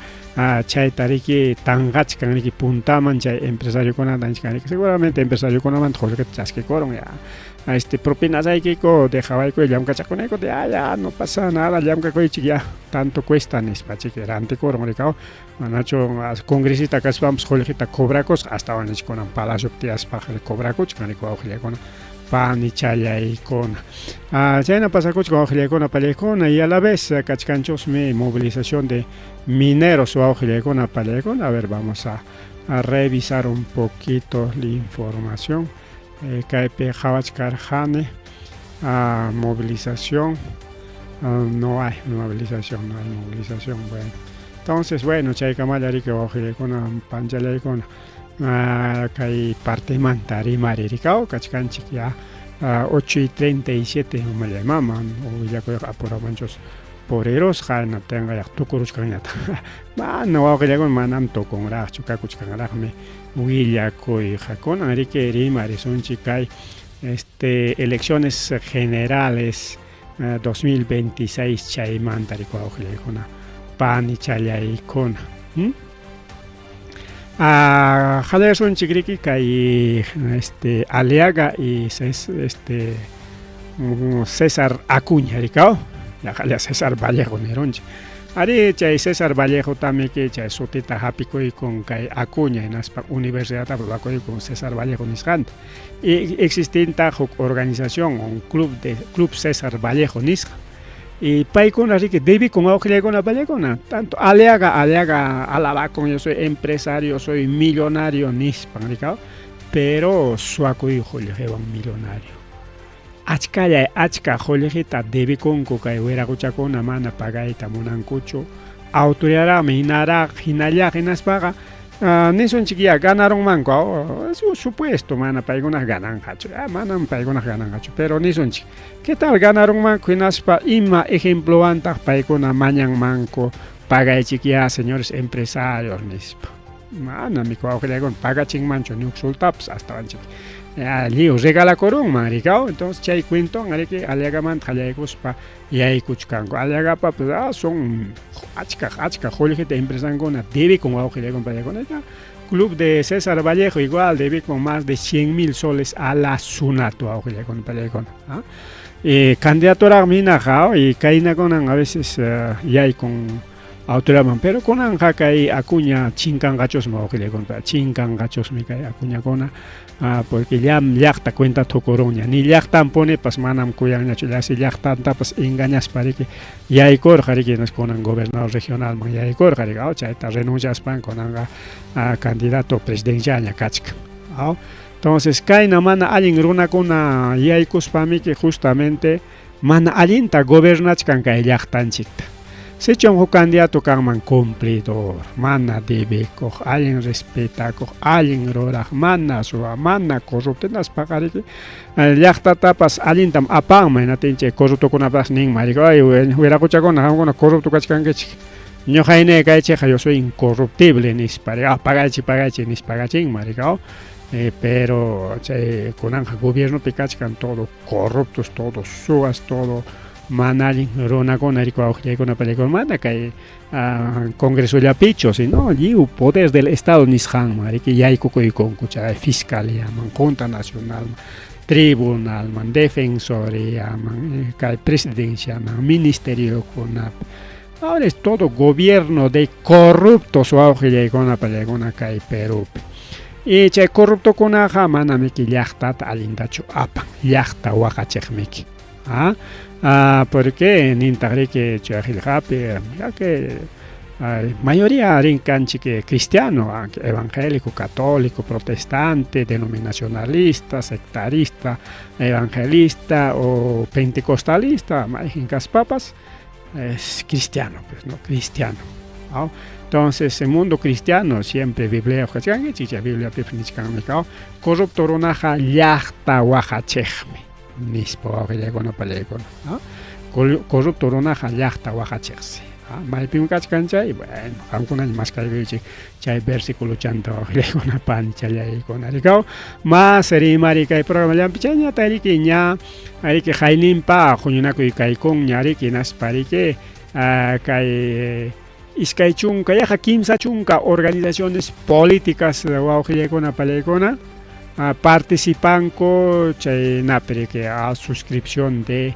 chayta riki tanqachkan riki puntaman chay empresariokunata nichkan riki seguramente empresariokunamanta qullqita chaskikurun ya este propinasaykiku dejawayku llamkachakunayku ya ya no pasa nada llamkakuychik ya tanto cuesta nispa chiki rantikurun rikaw manachu congresista kaspanpas qullqita cobrakusqa astawan nichkunan palaciopi tiyaspa cobrakuchkan riki wawqillaykuna panichallaykuna. Chayna pasakuchkan wawqillaykuna pallaykuna y a la vez kachkanchusmi movilización de mineros wawqillaykuna pallaykuna. A ver, vamos a revisar un poquito la información. Kaypi qhawachkarqani movilización. No hay movilización, no hay movilización. Bueno, entonces, bueno, chaykamalla riki wawqillaykuna panchallaykuna kay partemanta rimari rikaw kachkanchik ya 8:37 umallay mama willakuyqa apuramanchus purirusqa hinaptinqa yaq tukuruchkanñataq mana wawqillaykuna manam tukunraqchu kakuchkanraqmi willakuyqa kunan riki rimarisunchik kay este elecciones generales 2026 chaymanta riki wawqillaykuna panichallaykuna. Qallaysunchik riki kay este Aliaga y este César Acuña rikaw yaqalla César Vallejo nirunchik. Ari chay César Vallejo tamiki chay sutita hapikuykun kay Acuña hinaspa universidadtapas ruwakuykun César Vallejo nisqanta. Y existintaq huk organización un club de Club César Vallejo nisqa. Y paykuna riki debikun wawqillaykuna pallaykuna tanto Aliaga Aliaga alabakun yo soy empresario soy millonario nispan rikaw pero suwakuy qullqiwan millonario. Achkallay achka qullqita debikunku kay wiraquchakuna mana pagayta munankuchu autoridadmi hinaraq hinallaq hinaspaqa nisunchik ya ganarunmanku es un supuesto mana paykunaq gananqachu manam paykunaq gananqachu pero nisunchik ¿qué tal ganarunmanku hinaspa ima ejemplowantaq paykuna mañanmanku pagaychik ya señores empresarios nispa mana mi wawqillaykuna pagachinmanchu ni huk sultapas astawanchik lliw regalakurunman rikaw entonces chay cuentowan riki Aliagamanta qallaykuspa yaykuchkanku Aliagapapas son achka achka qullqita empresankuna debikun wawqillaykuna pallaykuna Club de César Vallejo igual debikun más de 100,000 soles a la SUNAT wawqillaykuna pallaykuna. Candidaturaqmi hinaqa y kaynakunan a veces yaykun autoridadman pero kunanqa kay Acuña chinkanqachusmi wawqillaykuna chinkanqachusmi kay Acuñakuna porque llam llaqta cuenta tukurunña ni llaqtanpunipas manam kuyanñachu llasi llaqtantapas engañaspa riki yaykurqa riki kunan gobernador regionalman yaykurqa riki chayta renunciaspan kunanqa candidato presidencialña kachkan. Entonces kayna mana allin runakuna yaykuspamiki justamente mana allinta gobernachkan kay llaqtanchikta. Sichum huk candidato kanman cumplidor, mana debekuq, allin respetakuq, allin ruraq, mana suwa, mana corrupto, hinaspaqariki llaqtatapas allintam apanman, hinaptin chay corruptokunapas ninman, ay wiraquchakuna qamkuna corrupto kachkankichik, ñuqayni kaychikqa yo soy incorruptible nispa, ah, pagaychik, pagaychik nispagachinman, rikaw. Pero chay kunanqa gobiernopi kachkan todo corruptos, todo suwas, todo mana allin runakuna rikuy awqillaykuna pallaykuna mana kay congresollapichu, sino lliw poder del estado nisqanman riki yaykukuykunku chay fiscaliaman, junta nacionalman, tribunalman, defensoriaman, kay presidenciaman, ministeriokunapi. Ahora es todo gobierno de corruptos wawqillaykuna pallaykuna kay Perupi. Y chay corruptokunaqa manamiki llaqtata allintachu apan, llaqta waqachiqmiki. ¿Ah? Ah, porque nintaq riki chay qillqapi, ya que mayoría rin kanchik cristiano, evangélico, católico, protestante, denominacionalista, sectarista, evangelista o pentecostalista, mayqin kaspapas, es cristiano, pues, ¿no? Cristiano. ¿No? Entonces, el mundo cristiano siempre Biblia kachkanki, chay Bibliapipas nichkanmi, corrupto runaqa llaqta waqachiqmi, nispa wawqillaykuna pallaykuna, ¿no? Corrupto runaqa llaqta waqachiqsi. Maypim kachkan chay, bueno, qamkunaña maskaykuychik chay versículo chanta wawqillaykuna panichallaykuna rikaw. Mas rimari kay programallampi chayñata riki ña riki hayninpa huñunakuy kaykunña riki hinaspa riki kay 20 yaqa 30 organizaciones políticas wawqillaykuna pallaykuna participanku chaynapi riki a suscripción de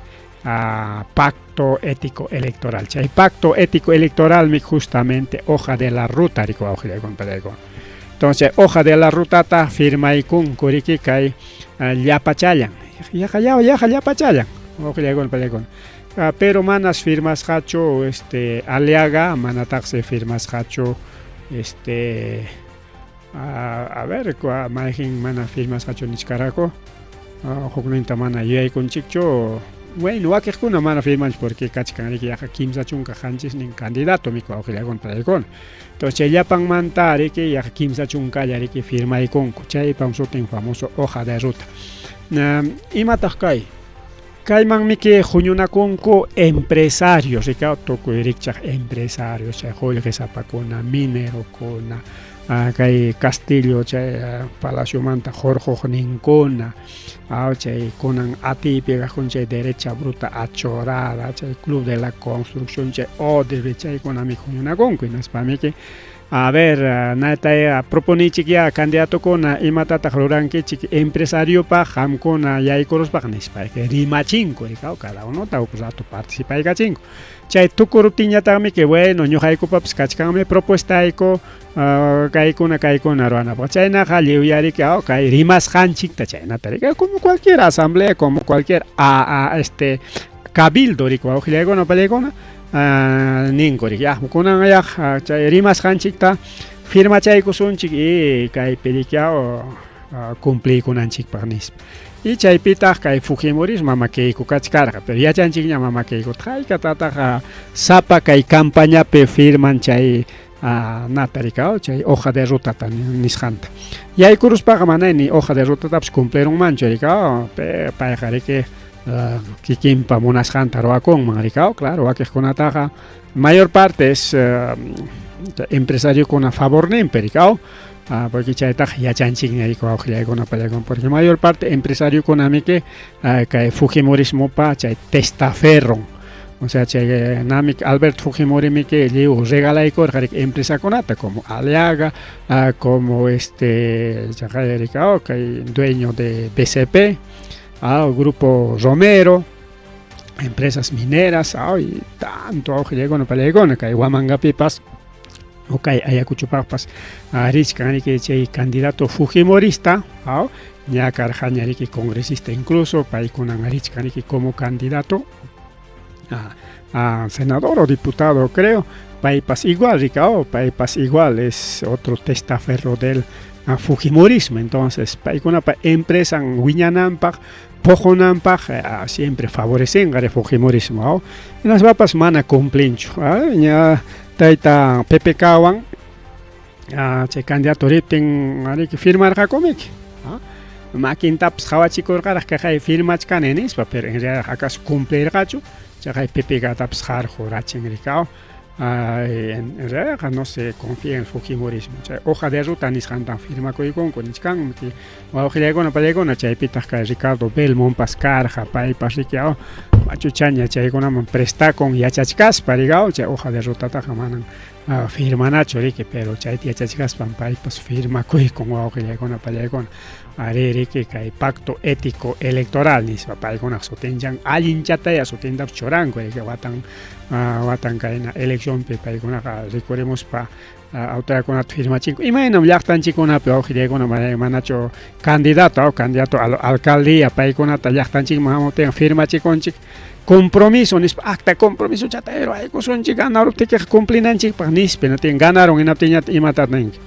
pacto ético electoral. Chay pacto ético electoral mi justamente hoja de la ruta riki wawqillaykuna pallaykuna. Entonces hoja de la rutata firmaykunku riki kay llapachallan. Yaqa yaqa llapachallan wawqillaykuna pallaykuna. Pero manas firmasqachu Aliaga, manataqsi firmasqachu a ver, mayqin mana firmasqachu nichkaraku, hukninta mana yuyaykunchikchu. Bueno, wakiqkuna mana firmanchu porque kachkan riki yaqa 37 candidato miku wawqillaykuna pallaykuna. Entonces chay llapanmanta riki yaqa 30 lla riki firmaykunku, chaypam sutin famoso hoja de ruta. Imataq kay? Kaymanmiki huñunakunku empresarios, rikaw tukuy rikchaq empresarios, chay qullqisapakuna, minerokuna, kay Castillo chay palaciomanta hurquqninkuna, chay kunan atiypi kaqkuna chay derecha bruta achorada, chay club de la construcción, chay Odebrecht, chaykunami huñunakunku hinaspamiki a ver, natay proponichik candidatokuna imatataq rurankichik empresariopaq qamkuna yaykuruspaq nispa rimachinku rikaw cada unota huk rato participaykachinku. Chay tukuruptinñataqmi que bueno, ñuqaykupapas kachkanmi propuestayku kaykuna kaykuna ruwanapaq. Chaynaqa lliwyariki kay rimasqanchikta chaynata rika como cualquier asamblea, como cualquier cabildo riki wawqillaykuna pallaykuna ninku riki ya kunan yaq chay rimasqanchikta firmachaykusunchik y kaypi riki cumpliykunanchikpaq nispa. Y chaypitaq kay Fujimorismo mama Keiko kachkarqa, pero yachanchikña mama Keikota haykatataq sapa kay campañapi firman chay nata rikaw chay hoja de rutata nisqanta. Yaykuruspaqa mana ni hoja de rutatapas cumplirunmanchu rikaw, payqa riki kikinpa munasqanta ruwakunman rikaw, claro, wakiqkunataqa mayor parte es empresariokuna favorninpi rikaw, porque chaytaqa yachanchikña riki wawqillaykuna pallaykuna, porque mayor parte empresariokunamiki kay Fujimorismopa chay testaferron, o sea chay namik Alberto Fujimorimiki lliw regalaykurqa riki empresakunata como Aliaga, como chaqay rikaw kay dueño de BCP, Grupo Romero, empresas mineras, y tanto wawqillaykuna pallaykuna kay Huamangapipas o kay Ayacuchopaqpas richkan riki chay candidato fujimorista, ña karqaña riki congresista incluso, paykunan richkan riki como candidato. Senador o diputado, creo, paypas igual, rikao, paypas igual, es otro testaferro del fujimorismo. Entonces, paykunapa empresan wiñananpaq, puqunanpaq, siempre favorecenqa el fujimorismo. Hinaspapas mana cumplinchu. Ña tayta PPKwan chay candidato riptin ariki firmarqakumiki. Makintapas qawachikurqaraq kaqay firmachkani nispa, pero en realidad acaso cumplirqachu, chaqay PPKtapas qarqurachin rikao. En realidad no se confía en el fujimorismo. Chay hoja de ruta nisqantan firmakuykunku nichkanmi wawqillaykuna pallaykuna chaypitaq kay Ricardo Belmonpas karqa paypas riki machuchaña chaykunaman prestakun yachachkaspa rikao chay hoja de rutataqa manan firmanachu riki, pero chayta yachachkaspan paypas firmakuykun wawqillaykuna pallaykuna. Ari riki kay pacto ético electoral nispa paykunaq sutinchan allinchataya sutintapas churanku riki watan watan kayna eleccionpi paykunaqa rikurimuspa autoridadkunata firmachinku. Imaynam llaqtanchikkunapi wawqillaykuna manachu candidato candidato a la alcaldía paykunata llaqtanchikman hamuptin firmachikunchik compromiso nispa acta compromiso chata ruraykusunchik ganaruptikiqa cumplinanchikpaq nispa hinaptin ganaron hinaptinñataq imatataq ninki.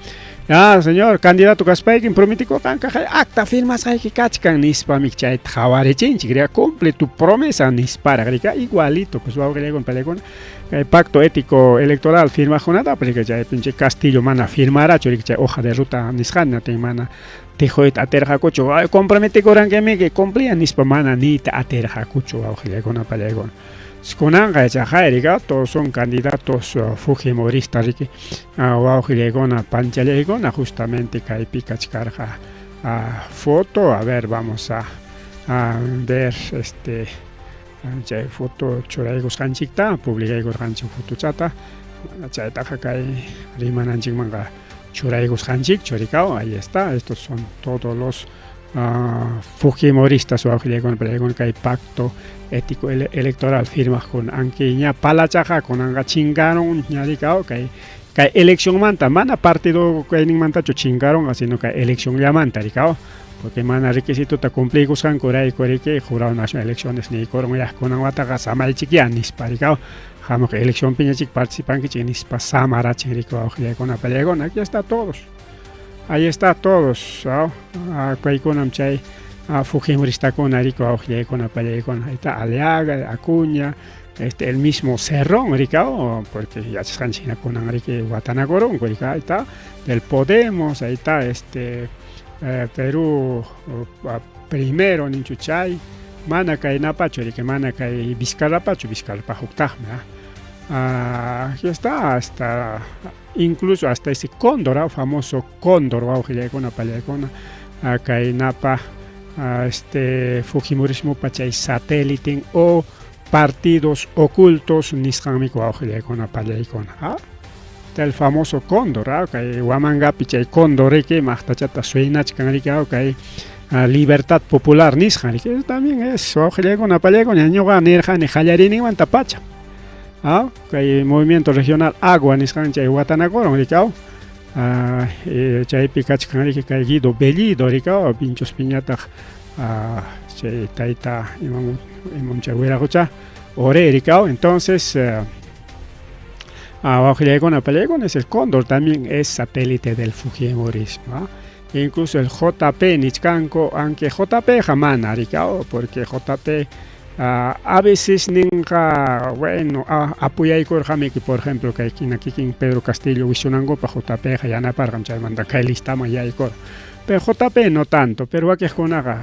Ah, señor, candidato kaspaykim prometikurqanki acta firmasqayki kachkan nispami chayta qawarichinchik, riqa cumple tu promesa nisparaq rika igualito pues wawqillaykuna pallaykuna kay pacto ético electoral firmaqkunatapas rika chay pinche Castillo mana firmarachu rika chay hoja de ruta nisqanta mana tijuyta atirqakuchu comprometikuranki cumplía nispa mana niyta atirqakuchu wawqillaykuna pallaykuna. Kunanqa chaqay rika todos son candidatos fujimoristas riki wawqillaykuna panchallaykuna justamente kaypi kachkarqa foto. A ver, vamos a ver este chay foto churaykusqanchikta publicaykurqanchik fotochata chaytaqa kay rimananchikmanqa churaykusqanchikchu rikao. Ahí está, estos son todos los fujimoristas wawqillaykuna pallaykuna kay pacto ético electoral firmaqkuna aunque ña palachaqa kunanqa chinkarun ña rikao kay kay eleccionmanta mana partido kayninmantachu chinkarunqa sino kay eleccionllamanta rikao porque mana requisitota cumpliykusqankurayku riki Jurado Nacional de Elecciones niykurun ya kunan wataqa samaychikya nispa rikao hamuq eleccionpiñachik participankichik nispa samarachin riki wawqillaykuna pallaykuna. Aquí está todos, ahí está todos, kaykunam chay fujimoristakuna riki wawqillaykuna pallaykuna. Ahí está Aliaga, Acuña, el mismo Cerrón rikao, porque yachasqanchik hina kunan riki watanakurunku rika. Ahí está del Podemos, ahí está Perú primero ninchu chay mana kay napachu riki mana kay Vizcarrapachu, Vizcarrapa huktaqmi. Aquí está hasta incluso hasta ese cóndor, famoso cóndor wawqillaykuna pallaykuna kay napa fujimorismopa chay satélite o partidos ocultos nisqanmi wawqillaykuna pallaykuna. El famoso cóndor, kay Huamangapi chay cóndor riki maqtachata suynachkan riki kay libertad popular nisqan riki también es wawqillaykuna pallaykuna ñuqa nirqani qallariyninmantapacha kay movimiento regional Agua nisqan chay watanakurun riki chaypi kachkan riki kay Guido Bellido riki Vinchospiñataq chay tayta imam imam chay wiraqucha Oré riki. Entonces wawqillaykuna pallaykuna es el cóndor, también es satélite del fujimorismo. Incluso el JP nichkanku, aunque JP mana riki porque JP a veces ninqa bueno apuyaykurqamiki por ejemplo kay kikin Pedro Castillo wischunankupaq JP yanaparqam chaymanta kay listaman yaykurqa, pero JP no tanto, pero wakiqkunaqa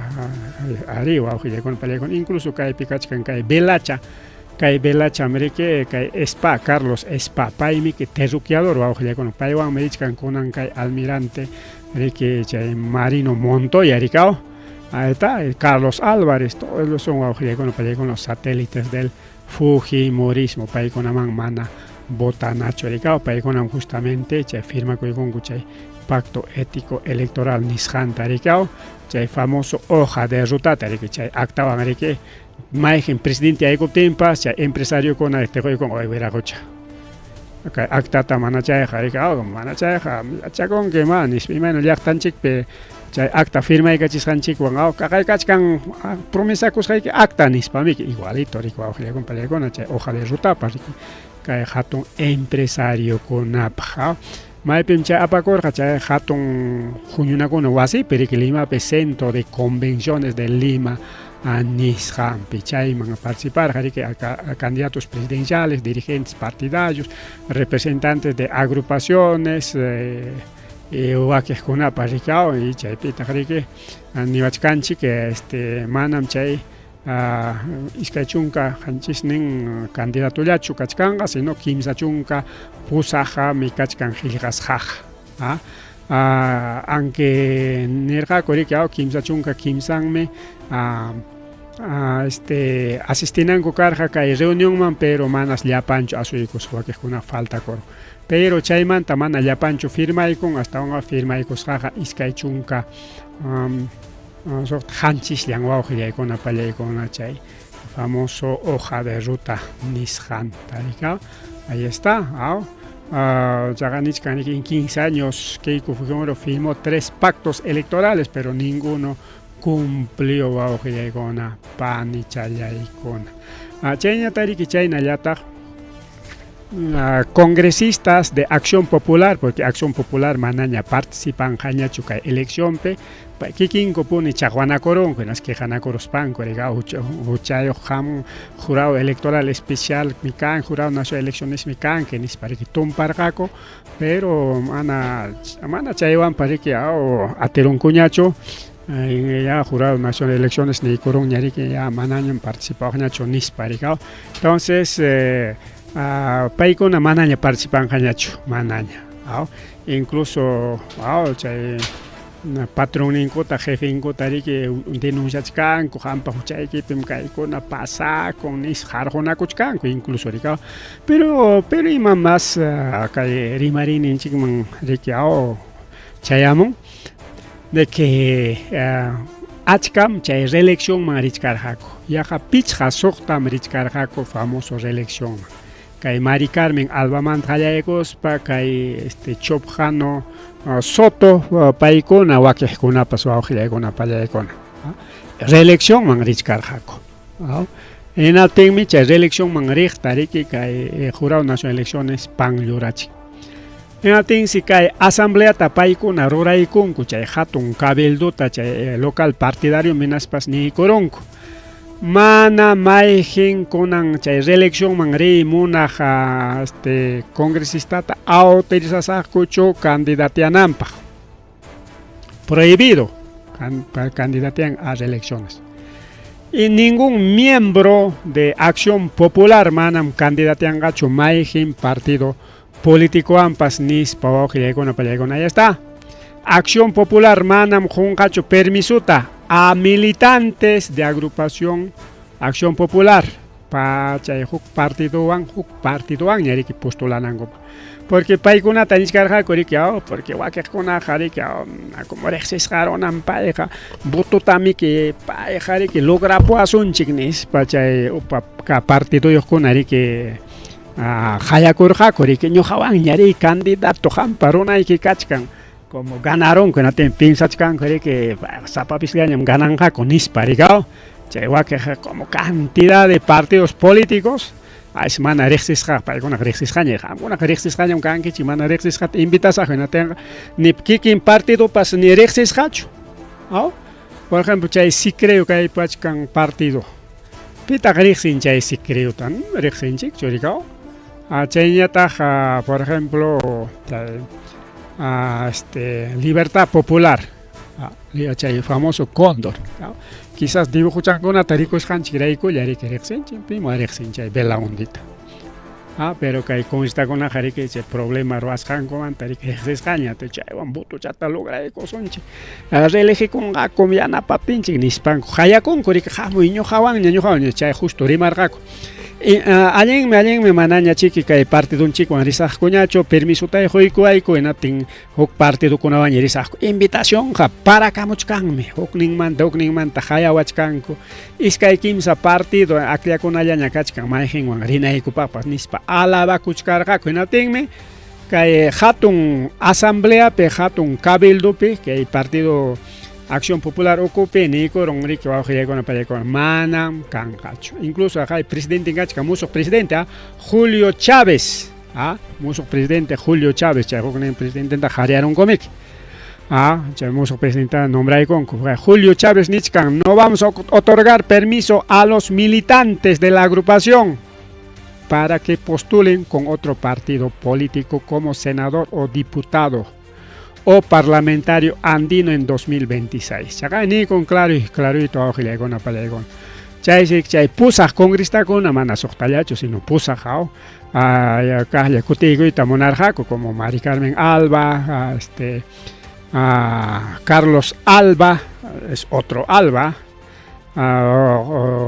ari wawqillaykuna pallaykuna incluso kaypi kachkan kay Velacha, kay Velacham riki kay Spa, Carlos Spa, paymi terruqueador wawqillaykuna paywanmi richkan kunan kay almirante riki chay Marino Montoya rikao. Ahí está Carlos Álvarez, todos ellos son wawqillaykuna pallaykuna los satélites del fujimorismo, paykunaman mana votanachu rikao paykunam justamente chay firmakuykunku chay pacto ético electoral nisqanta rikao chay famoso hoja de rutata riki chay actawan riki mayqin presidente yaykuptinpas chay empresariokuna tiquykun oy wiraqucha kay actata mana chayqa riki mana chayqa yachakunki ma nispa imayna llaqtanchikpi. Chay acta firmaykachisqanchikwan kaqaykachkan promesakusqayki acta nispamiki igualito riki wawqillaykuna panillaykuna chay hoja de rutapas riki kay hatun empresariokunapaq. Maypim chay apakurqa chay hatun huñunakuna wasipi riki Limapi Centro de Convenciones de Lima nisqanpi chayman participarqa riki candidatos presidenciales, dirigentes partidarios, representantes de agrupaciones wakiqkunapas riki y chaypitaq riki niwachkanchik este manam chay 27 candidatollachu kachkanqa, sino 38qmi kachkan qillqasqaqa. Aunque nirqaku riki 33mi asistinanku karqa kay reunionman, pero manas llapanchu asuykusqa, wakiqkuna faltakurqa. Pero chaymanta mana llapanchu firmaykun, astawanqa firmaykusqaqa 27 wawqillaykuna pallaykuna chay famoso hoja de ruta nisqanta. Ahí está. Chaqa nichkan en 15 años Keiko Fujimori firmó 3 pactos electorales, pero ninguno cumplió, wawqillaykuna panichallaykuna. Chayñata riki chaynallataq congresistas de Acción Popular, porque Acción Popular manaña participanqañachu kay eleccionpi, kikinkupuni chaqwanakurunku, hinaspa quejanakuruspanku riqa huchayuq hamun jurado electoral especial mi kan, jurado nacional de elecciones mi kanki nispa riki tumparqaku, pero mana chaywanpas riki atirunkuñachu. Ya jurado nacional de elecciones niykurunña riki ya manañam participawaqñachu nispa riki. Entonces paykuna manaña participanqañachu, manaña. Incluso chay patronninkuta, jefenkuta riki denunciachkanku, qampa huchaykipim kaykuna pasakun nispa harqunakuchkanku incluso riki. Pero ima más kay rimariyninchikman riki chayamun de que achkam chay reeleccionman richkarqaku, yaqa 5 6tam richkarqaku famoso reeleccionman. Kay Mari Carmen Albamanta qallaykuspa kay Chopjano Soto paykuna wakiqkunapas wawqillaykuna pallaykuna reeleccionman richkarqaku. Hinaptinmi chay reeleccionman riqta riki kay Jurado Nacional de Elecciones panllurachin. Hinaptinsi kay asambleata paykuna ruraykunku chay hatun cabildota chay local partidario hinaspas niykurunku. Mana mayqin kunan chay reeleccionman riy munaq congresistata autorizasaqkuchu candidatiananpaq. Prohibido candidatean a reelecciones. Y ningún miembro de Acción Popular manam candidateanqachu mayqin partido político ampas nispa wawqillaykuna pallaykuna. Ahí está. Acción Popular manam qunqachu permisuta a militantes de agrupación Acción Popular pa chay huk partidowan riki postulanankupaq. Porque paykunata nichkarqaku riki porque wakiqkunaqa riki como riqsisqa runan payqa vototamiki payqa riki lograpuwasunchik nispa chay upa partiduyuqkuna riki qayakurqaku riki ñuqawanña ri candidato qampa runayki kachkan como ganaronku hinaptin piensachkanku riki sapapisllañam gananqaku nispa riki chay wakiq como cantidad de partidos políticos as mana riqsisqa paykunaqa riqsisqaña qamkunaqa riqsisqañam kankichik mana riqsisqata invitasaq hinaptinqa ni kikin partidopas ni riqsisqachu. Por ejemplo chay Sicreo kay pachkan partido pitaq riqsin chay Sicreota riqsinchikchu riki chayñataq por ejemplo chay Libertad Popular chay famoso Cóndor quizás dibujuchankunata rikusqanchikraykulla riki riqsinchik pima riqsin chay Belaundita. Pero kay congresitakunaqa riki chay problema ruwasqankumanta riki riqsisqaña chaywan votochata lograykusunchik reeligikunqakum yanapaptinchik nispanku qayakunku riki hamuy ñuqawanña ñuqawanña chay justo rimarqaku. Allinmi manaña chiki kay partidunchikwan risaqkuñachu permisotay quykuwayku hinaptin huk partidokunawanña risaqku invitacionqa parakamuchkanmi hukninmanta qayawachkanku 2 3 partido akllakunallaña kachkan mayqinwan rinaykupaqpas nispa alabakuchkarqaku hinaptinmi kay hatun asambleapi hatun cabildopi kay partido Acción Popular ukupi niykurun riki wawqillaykuna pallaykuna manam kanqachu. Incluso aqay presidente kachkan musuq presidente Julio Chávez, musuq presidente Julio Chávez, chay huknin presidententa qhariyarunkumiki. Chay musuq presidenta nombraykunku. Julio Chávez nichkan, no vamos a otorgar permiso a los militantes de la agrupación para que postulen con otro partido político como senador o diputado o parlamentario andino en 2026. Chaqay nikun claro y clarito wawqillaykuna pallaykuna. Chaysi chay pusaq congresistakuna mana suqtallachu sino pusaq kaqlla kutiykuyta munarqaku como Mari Carmen Alba, Carlos Alba, es otro Alba,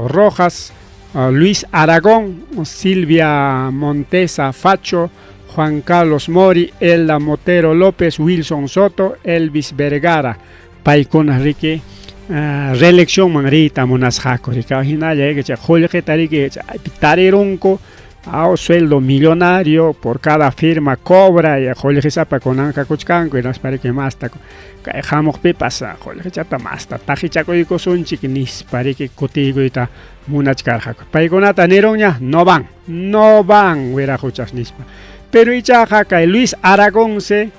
Rojas, Luis Aragón, Silvia Montesa Facho, Juan Carlos Mori, Elda Motero López, Wilson Soto, Elvis Vergara, paykuna riki reeleccionman riyta munasqaku riki hinalla chay qullqita riki chaypi tarirunku sueldo millonario por cada firma cobra y qullqisapa kunanqa kuchkanku hinaspa riki masta kay hamuqpipas qullqichata masta taqichakuykusunchik nispa riki kutiykuyta munachkarqaku. Paykunata nirunña no van, no van wiraquchas nispa. Pero ichaqa kay Luis Aragón se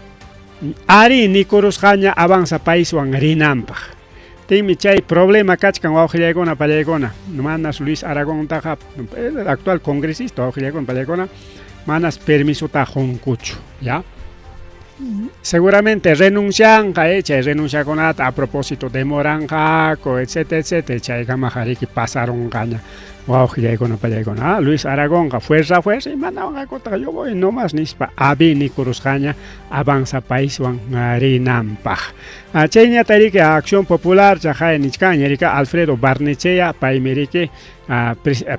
ari nikurusqaña Avanza Paiswan rinanpaq. Tinmi chay problema kachkan wawqillaykuna pallaykuna. Manas Luis Aragóntaqa, el actual congresista wawqillaykuna pallaykuna, manas permisota qunkuchu, ya. Seguramente renuncianqa, chay renunciakunata a propósito demoranqaku, etcétera, etcétera, chaykamaqa riki pasarunqaña wawqillaykuna pallaykuna. Luis Aragónqa fuerza fuerza y manawanqakutaq yo voy nomás nispa abi nikurusqaña Avanza Paiswan rinanpaq. Chayñata riki Acción Popular chaqay nichkanña riki Alfredo Barnechea paymi riki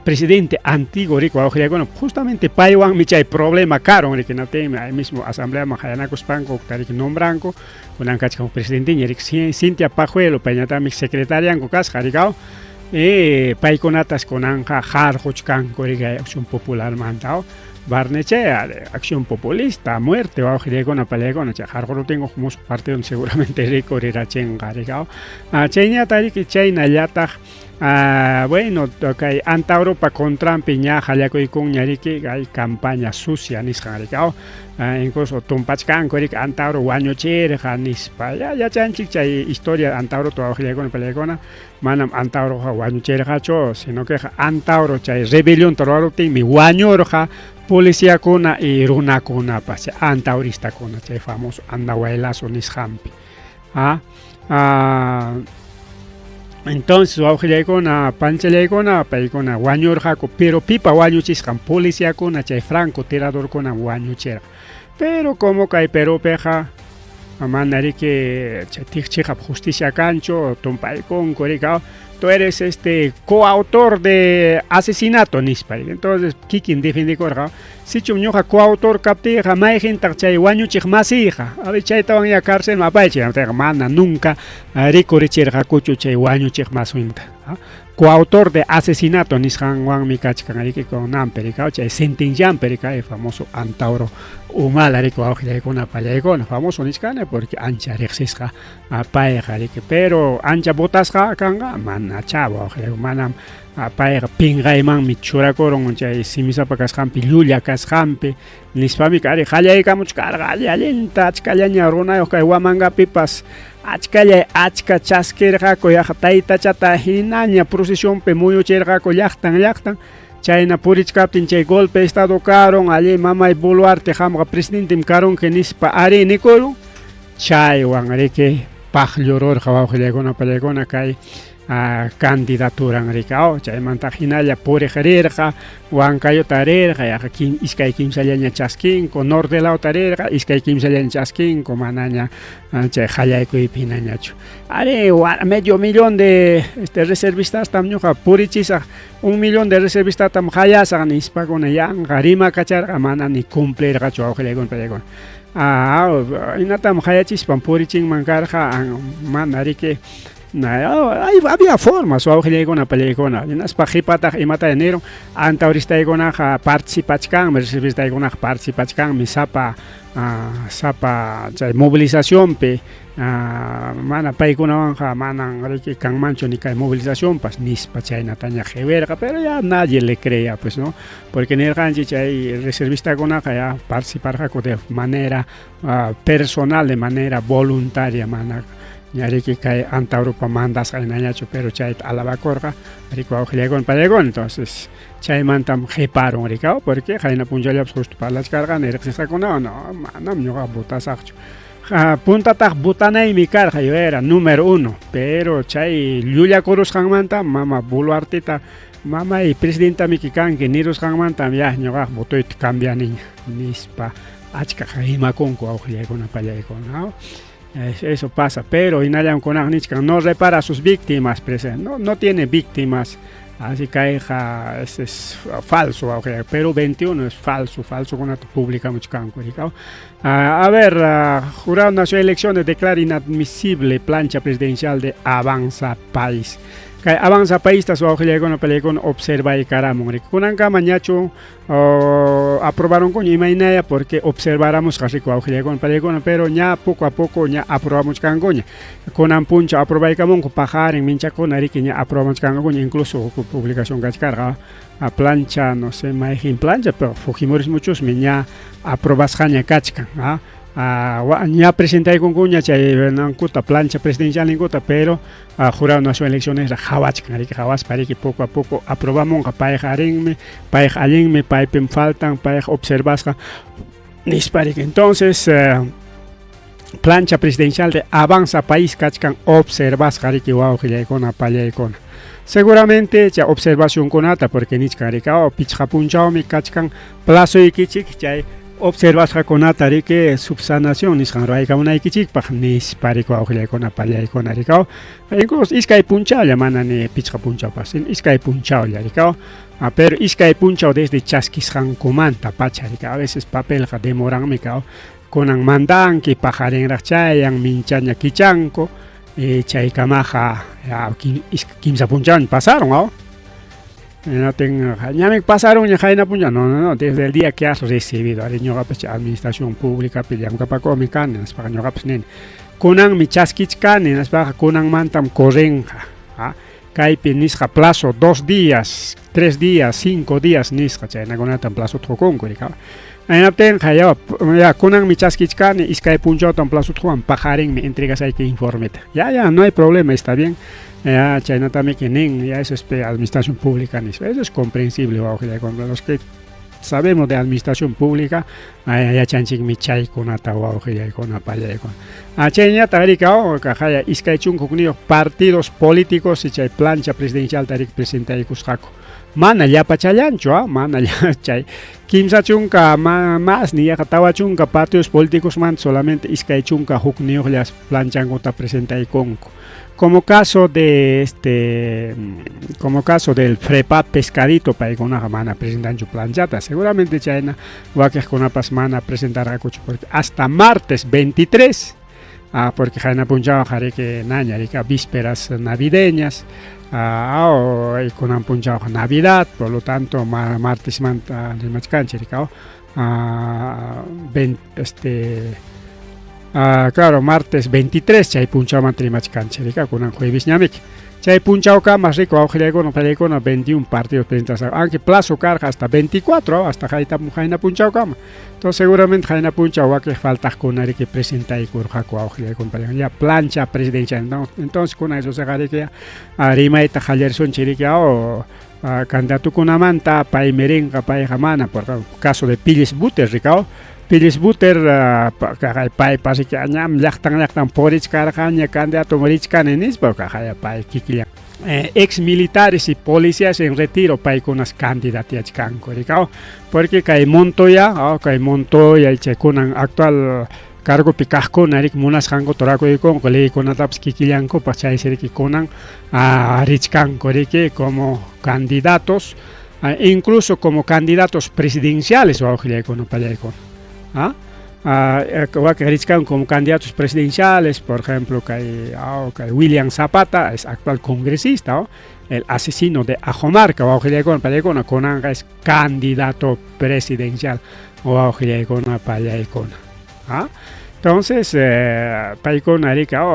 presidente antiguo riki wawqillaykuna justamente paywanmi chay problema karun riki hinaptinmi ahí mismo asambleaman qayanakuspanku riki nombranku kunan kachkan presidenteña riki Cintia Pajuelo payñataqmi secretarianku kasqa riki paykunatas kunanqa harquchkanku riki Acción Popularmanta. Barnechea, Acción Populista, muerte, wawqillaykuna pallaykuna chay harquruptinku musuq partido seguramente rikurirachinqa riki. Chayñata riki chaynallataq bueno, kay Antauropa contranpi ña qallakuykunña riki kay campaña sucia nisqan riki. Incluso tumpachkanku riki Antauro wañuchirqa nispa. Ya yachanchik chay historia Antaurota wawqillaykuna pallaykuna manam Antauroqa wañuchirqachu, sino que Antauro chay rebelionta ruwaruptinmi wañurqa policiakuna y runakunapas, chay antauristakuna, chay famoso Andahuaylazo nisqanpi. Entonces wawqillaykuna panchallaykuna paykuna wañurqaku, pero pipa wañuchisqan policiakuna chay francotiradorkuna wañuchirqa. Pero como kay Perupiqa mana riki chay chiqap justicia kanchu, tumpaykunku riki, tú eres coautor de asesinato nispa. Entonces kikin defendikurqa, sichum ñuqa coautor kaptiyqa mayqintaq chay wañuchiq masiyqa, a ver chaytawan ya cárcelman apaychik, mana nunca rikurichirqakuchu chay wañuchiq masinta. Coautor de asesinato nisqanwanmi kachkan riki kunanpi riki, chay sentencianpi riki, el famoso Antauro Humala riki wawqillaykuna pallaykuna, famoso nichkani porque ancha riqsisqa payqa riki, pero ancha votasqa kanqa manachá wawqillaykuna, manam payqa pinqaymanmi churakurun chay simisapa kasqanpi llulla kasqanpi nispami ari qallaykamuchkarqa alli allinta achkallaña runayuq kay Huamangapipas achkallay achka chaskirqaku yaqa taytachata hinaña procesionpi muyuchirqaku llaqtan llaqtan chayna purichkaptin chay golpe de estado karun alli mamay Boluarte qamqa presidentem karunki nispa ari nikurun chaywan riki paqllururqa wawqillaykuna pallaykuna kay candidaturan riki chaymanta hinalla puriq rirqa Huancayota rirqa yaqa iskay kimsallaña chaskinku norte lawta rirqa iskay kimsallaña chaskinku manaña chay qallaykuypi hinañachu. Ari medio millón de reservistastam ñuqa purichisaq 1 millón de reservistatam qallasaq nispakuna yanqa rimakacharqa mana ni cumplirqachu wawqillaykuna pallaykuna. Inatam qayachispam purichinman karqa mana riki Había formas wawqillaykuna pallaykuna hinaspa qhipataq imata nirun antauristaykunaqa participachkanmi reservistaykunaqa participachkanmi sapa sapa chay movilizacionpi mana paykunawanqa manan riki kanmanchu ni kay movilizacionpas nispa chaynataña qhiwirqa pero ya nadie le creía pues no porque nirqanchik chay reservistakunaqa ya participarqaku de manera personal de manera voluntaria mana ñariki kay Antaurupa mandasqa hinañachu pero chayta alabakurqa riki wawqillaykuna pallaykuna entonces chaymantam qiparun rikaw porque qayna punchawllapas justo parlachkarqani riqsisqakunawan no manam ñuqa votasaqchu puntataq votanaymi karqa yo era número uno pero chay llullakurusqanmanta mama Boluarteta mamay presidentamiki kanki nirusqanmantam ya ñuqaq votoyta cambianiña nispa achka rimakunku wawqillaykuna pallaykuna. Eso pasa, pero hinallam kunaq nichkan no repara a sus víctimas, presidente. No, no tiene víctimas. Así kayqa es falso, pero 21 es falso, falso kunata publicamuchkanku. A ver, Jurado Nacional de Elecciones declara inadmisible plancha presidencial de Avanza País. Kay Avanza País tas wawqillaykuna pallaykuna observaykaramun. Kunankama ñachu aprobaron coño imaynaya porque observáramos riku wawqillaykuna pallaykuna pero ña poco a poco ña aprobamuchkankuña. Kunan puncha aprobaykamunku paqarin minchakuna riki ña aprobamuchkankuña incluso publicación kachkarqa a plancha no sé mayqin plancha pero fujimorismochusmi ña aprobasqaña kachkan ña presentaykunkuña chay nankuta plancha presidencial ninkuta pero Jurado Nacional de Elecciones qhawachkan riki qhawaspa riki poco a poco aprobamunqa payqa arinmi payqa allinmi paypim faltan payqa observasqa nispa riki entonces plancha presidencial de Avanza País kachkan observasqa riki wawqillaykuna pallaykuna seguramente chay observacionkunata porque nichkan riki pichqa punchawmi kachkan plazoykichik chay observasqakunata riki subsanación nisqan ruraykamunaykichikpaq nispa riki wawqillaykuna pallaykuna rikaw incluso iskay punchawlla mana ni pichqa punchawpas iskay punchawlla rikaw pero iskay punchaw desde chaskisqankumanta pacha rikaw a veces papelqa demoranmi kaw kunan mandanki paqarinraq chayan minchaña kichanku chaykamaqa kimsa punchawña pasaron aw Hinaptin ñami pasaronña qayna punchaw no no no desde el día que has recibido ari ñuqapas chay administración públicapi llamkapakuqmi kani nispaqa ñuqapas nini kunanmi chaskichkani nispaqa kunanmantam correnqa kaypi nisqa plazo 2 días 3 días 5 días nisqa chaynakunatam plazota qukunku rikaw hinaptinqa ya ya kunanmi chaskichkani iskay punchawtam plazota quwan paqarinmi entregasayki informeta ya ya no hay problema está bien ya chaynatamiki nin ya eso es administración pública nispa eso es comprensible wawqillaykuna los que sabemos de administración pública yachanchikmi chaykunata wawqillaykuna pallaykuna chayñataq rikaw kaqaya 21 partidos políticos y chay plancha presidencialta riki presentaykusqaku mana llapachallanchu mana chay 30 más ni yaqa 40 partidos políticos manta solamente 21 planchankuta presentaykunku como caso de como caso del Frepap Pescadito paykunaqa mana presentanchu planchata seguramente chayna wakiqkunapas mana presentarqakuchu porque hasta martes 23 porque qayna punchawqa riki naña riki vísperas navideñas kunan punchawqa Navidad por lo tanto martesmanta rimachkanchik rikaw claro martes 23 chay punchawmanta rimachkanchik rika kunan jueves ñamiki chay punchawkama riku wawqillaykuna pallaykuna 21 partidos presentasqa aunque plazo karqa hasta 24 hasta qayna punchawkama entonces seguramente qayna punchaw wakiq faltaqkuna riki presentaykurqaku wawqillaykuna pallaykuna ya plancha presidencial entonces kunan eso riki rimayta qallarisunchik riki candidatukunamanta paymi rinqa payqa mana por caso de Pillis Buter rikaw Pillis Buter paypa riki ñam llaqtan llaqtan purichkarqaña candidato richkani nispa kaqaya pay kikillan ex militares y policías en retiro paykunas candidatiachkanku rikaw porque kay Montoya kay Montoya chay kunan actual cargopi kaqkuna riki munasqankuta rakuykunku leykunatapas kikillankupaq chaysi riki kunan richkanku riki como candidatos incluso como candidatos presidenciales wawqillaykuna pallaykuna. Wakin richkan como candidatos presidenciales, por ejemplo, kay, kay William Zapata es actual congresista, el asesino de Ajomarca, wawqillaykuna pallaykuna, kunanqa es candidato presidencial, wawqillaykuna pallaykuna. ¿Ah? Entonces, paykuna rika,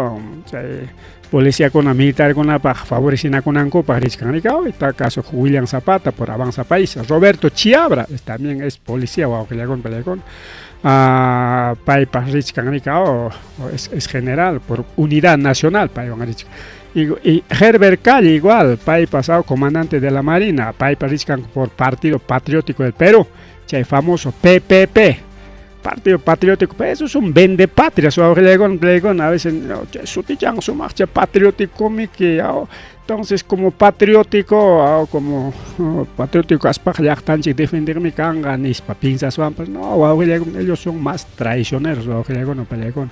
chay policiakuna militarkunapaq favorecinakunankupaq richkan rika, está caso William Zapata por Avanza País, Roberto Chiabra también es policía, wawqillaykuna pallaykuna. Paypaq richkan rika, es general por Unidad Nacional, paywan richkan. Y Herbert Calle igual, pay pasado comandante de la Marina, paypa richkan por Partido Patriótico del Perú, chay famoso PPP, Partido Patriótico, pues eso es un vende patria, su a veces sutichan sumaqcha patriótico miki, entonces como patriótico, como patriótico aspaq llaqtanchik defendermi kanqa nispa piensaswanpas, no, wawqillaykuna, ellos son más traicioneros, wawqillaykuna pallaykuna.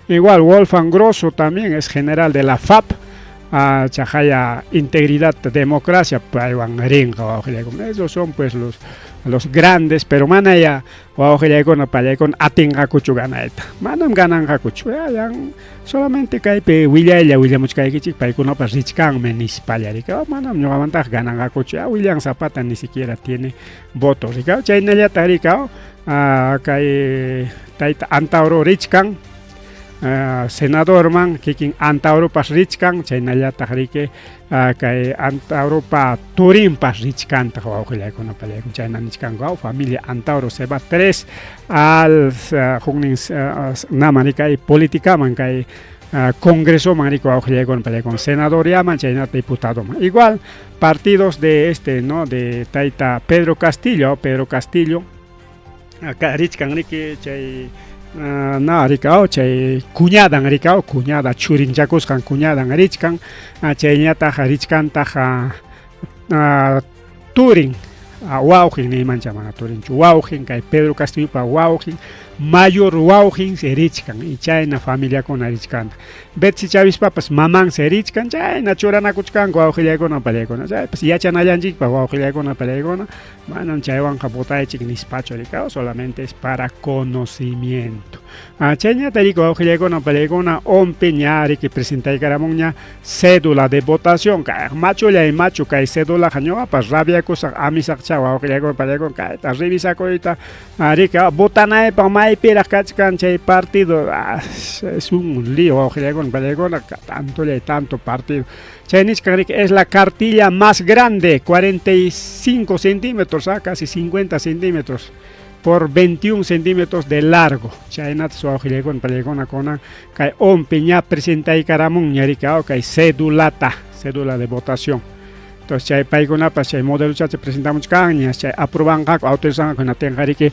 Igual Wolfgang Grosso también es general de la FAP, chahaya Integridad, Democracia, paywan rinqa wawqillaykuna. Esos son pues los grandes, pero manaya wawqillaykuna pallaykuna atinqakuchu ganayta. Manam gananqakuchu. Ya, solamente kaypi willaylla willamuchkaykichik paykunapas richkanmi nispalla rika. Manam ñuqamantaqa gananqakuchu. Ya William Zapata ni siquiera tiene votos rika. Chaynallataq rika, kay tayta Antauro richkan, senadorman kikin Antauropas richkan, chaynallataq riki kay Antauropa turinpas richkantaq wawqillaykuna pallaykuna chayna nichkanku, familia Antauro se va 3 al huknin naman kay politikaman kay congresoman riki wawqillaykuna pallaykuna senadoriaman chaynata diputadoman. Igual partidos de este, ¿no? De tayta Pedro Castillo, Pedro Castillo acá richkan riki chay na rikaw chay cuñadan rikaw, cuñada churinchakusqan cuñadan richkan, chayñataq richkantaq turin, wawqin niymancha, mana turinchu, wawqin kay Pedro Castillopa wawqin, mayor wawqin se richkan y chayna familiakuna richkanta. Betsy Chavispapas maman se richkan, chayna churanakuchkanku wawqillaykuna pallaykuna. Chaypas yachanallanchikpaq wawqillaykuna pallaykuna, manam chaywanqa votaychik nispachu rikaw, solamente es para conocimiento. Chayñata riki wawqillaykuna pallaykuna, ONPE ña riki presentaykaramunña cédula de votación, kay machullay machu kay cédulaqa ñuqapas rabiakusaq amisaqcha wawqillaykuna pallaykuna kayta revisakuyta riki votanaypaq maypiraq kachkan chay partido, es un lío wawqillaykuna pallaykuna, tantollay tanto partido. Chay nichkan riki es la cartilla más grande, 45 centímetros, casi 50 centímetros por 21 centímetros de largo. Chaynata wawqillaykuna pallaykuna kunan kay ONPE ña presentaykaramunña riki kay cédulata, cédula de votación. Entonces chay paykunapas chay modelochacha presentamuchkanña, chay aprobanqaku, autorizanqaku hinatinqa riki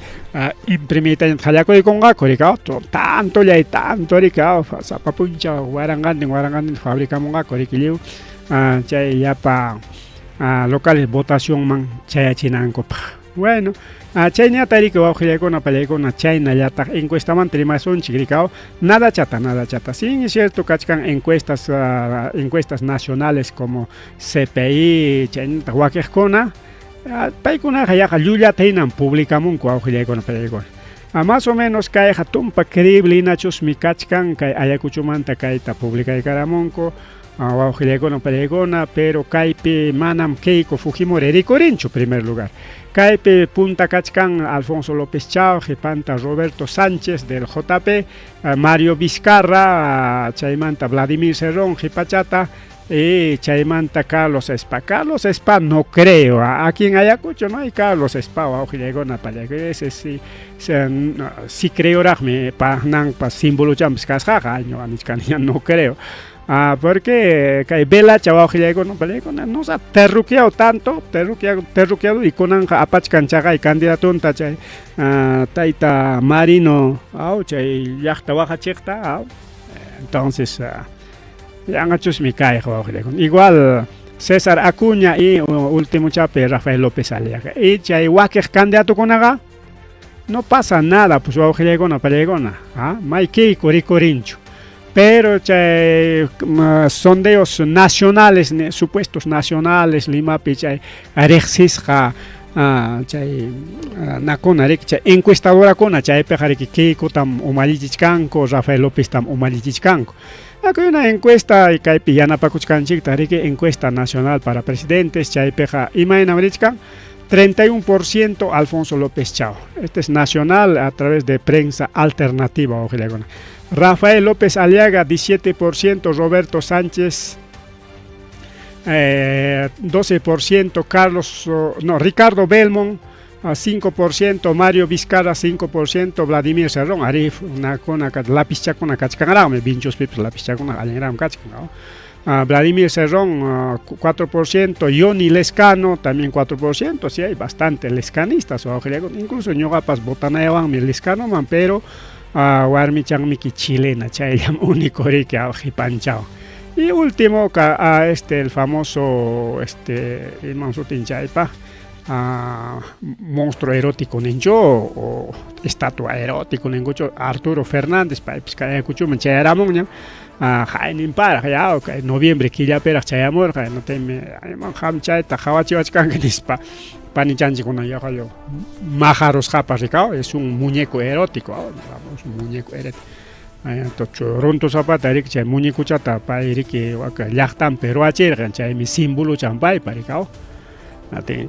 imprimiytaña qallakuykunqaku riki, tantollay tanto riki, sapa punchaw waranqantin waranqantin fabricamunqaku riki lliw chay llapa locales votacionman chayachinankupaq. Bueno, chaynata riki wawqillaykuna pallaykuna chaynallataq encuestamanta rimasunchik rikaw, nada chata, nada chata. Sí, es cierto kachkan encuestas, encuestas nacionales como CPI, chaynataq wakiqkuna, paykunaqa yaqa llullata hinam publicamunku wawqillaykuna pallaykuna. Más o menos kayqa tumpa creíble hinachusmi kachkan kay Ayacuchomanta kayta publicaykaramunku wawqillaykuna pallaykuna, pero kaypi manam Keiko Fujimori rikurinchu primer lugar. Kaypi punta kachkan Alfonso López Chao, qhipanta Roberto Sánchez del JP, Mario Vizcarra, chaymanta Vladimir Cerrón, qhipachata, y chaymanta Carlos Espa. Carlos Espa no creo, aquí en Ayacucho no hay Carlos Espa, wawqillaykuna pallaykuna, ese sí, sí creoraqmi pa símbolochanpas kasqaqa, ñuqa nichkani no creo. Porque kay velacha wawqillaykuna pallaykuna no sa terruqueado tanto, terruqueado, terruqueado y kunanqa apachkan chaqay candidatunta chay tayta Marino, chay llaqta waqachiqta, entonces yanqachusmi kayqa wawqillaykuna. Igual César Acuña y último chape Rafael López Aliaga. Y chay wakiq candidatukunaqa no pasa nada, pues wawqillaykuna pallaykuna, may Keiko rikurinchu. Pero chay sondeos nacionales, supuestos nacionales, Limapi chay riqsisqa Chay nakuna riki chay encuestadorakuna chaypiqa riki Keikotam umallichichkanku, Rafael Lópeztam umallichichkanku. Akuyuna encuesta kaypi yanapakuchkanchikta riki encuesta nacional para presidentes chaypiqa imaynam richkan 31% Alfonso López Chao. Este es nacional a través de prensa alternativa, wawqillakuna. Rafael López Aliaga 17%, Roberto Sánchez 12%, Carlos, no, Ricardo Belmont 5%, Mario Vizcarra 5%, Vladimir Cerrón, arí nakuna lapischakuna kachkanraqmi, vinchuspipas lapischakuna allinraqmi kachkan. Vladimir Cerrón 4%, Yonhy Lescano también 4%, sí hay bastante lescanistas, incluso ñuqapas votanayawanmi Lescanoman, pero warmichanmiki chilena, chayllam único riki qipanchawan. Y último, el famoso imam sutin chaypa, monstruo erótico ninchu o estatua erótico ninkuchu Arturo Fernández, paypis kay Ayacuchoman chayaramunñam, hayninparaq ya kay noviembre killapiraq chayamurqa, hinaptinmi qam chayta qawachiwachkanki nispa panichanchikkuna yaqallo maqarusqapas rikaw, es un muñeco erótico, es un muñeco erótico. Runtusapata riki chay muñecochata pay riki llaqtanpi ruwachirqan, chaymi símbolo-chan paypa rikaw.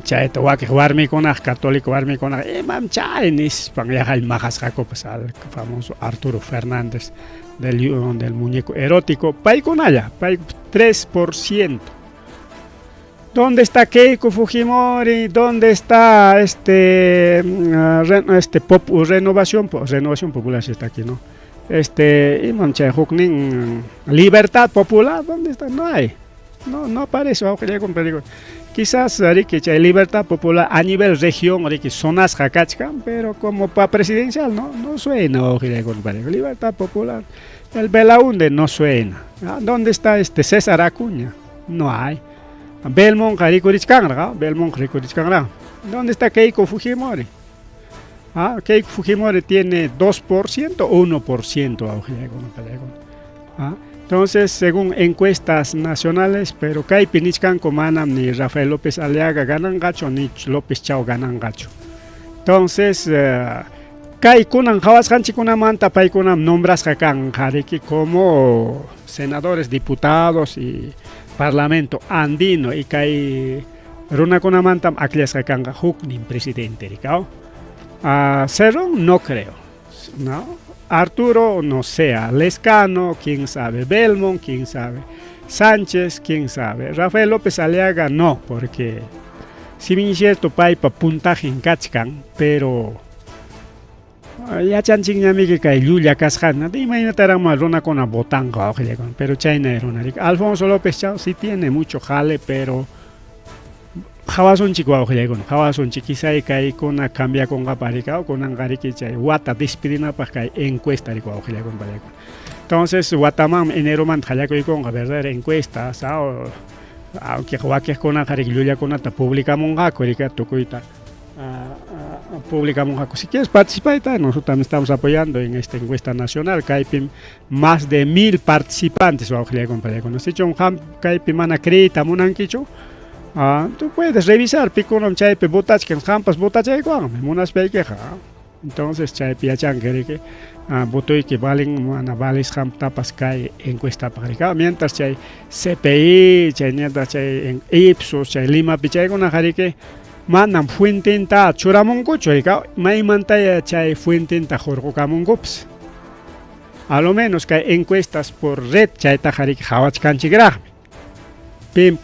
Chayta wakiq warmikunaqa, católico warmikunaqa, imam chay nispan yaqalla maqasqakupas al famoso Arturo Fernández del muñeco erótico. Paykunalla, pay 3%. ¿Dónde está Keiko Fujimori? ¿Dónde está Renovación? Renovación Popular sí está aquí, ¿no? Imam chay huknin Libertad Popular, ¿dónde está? No hay. No, no aparece, digo, quizás riki chay Libertad Popular a nivel región riki sonasqa kachkan, pero como pa presidencial no, no suena, Libertad Popular. El Belaunde no suena. ¿Dónde está este César Acuña? No hay. Belmont rikurichkanraq, Belmont rikurichkanraq. ¿Dónde está Keiko Fujimori? Keiko Fujimori tiene 2% o 1%. Entonces, según encuestas nacionales, pero kaypi nichkanku manam ni Rafael López Aliaga gananqachu ni López Chao gananqachu. Entonces, kay kunan qhawasqanchikkunamanta paykunam nombrasqa kanqa riki como senadores, diputados y parlamento andino y kay runakunamantam akllasqa kanqa huknin presidente rikaw. Cerrón no creo, ¿no? Arturo no sea, Lescano, quién sabe, Belmont, quién sabe, Sánchez, quién sabe, Rafael López Aliaga no, porque si bien es cierto paypa puntaje kachkan, pero yachanchikñamiki kay llulla kasqanta, imaynataraqma runakuna votanqa, pero chayna runa. Alfonso López Chao sí tiene mucho jale, pero qhawasunchik wawqillaykuna, qhawasunchik, quizá kaykuna cambiakunqapaq rikaw, kunanqa riki chay wata despedinapaq kay encuesta riki wawqillaykuna pallaykuna. Entonces watamanmi eneromanta qallakuykunqa verdadera encuesta, aunque wakiqkunaqa riki llullakunata publicamunqaku riki tukuyta publicamunqaku. Si quieres participar, nosotros también estamos apoyando en esta encuesta nacional, kaypim más de 1000 participantes wawqillaykuna pallaykuna. Sichum qam kaypi mana creeyta munankichu, tú puedes revisar pikunam chaypi votachkan, qampas votachaykuwanmi munaspaykiqa. Entonces chaypi yachanki riki votoyki valen mana valisqantapas kay encuestapaq riki. Mientras chay CPI, chay mientras chay Ipsos, chay Limapi chaykunaqa riki manam fuententa churamunkuchu riki, maymantaya chay fuententa hurqukamunkupas. A lo menos kay encuestas por red chaytaqa riki qhawachkanchikraqmi.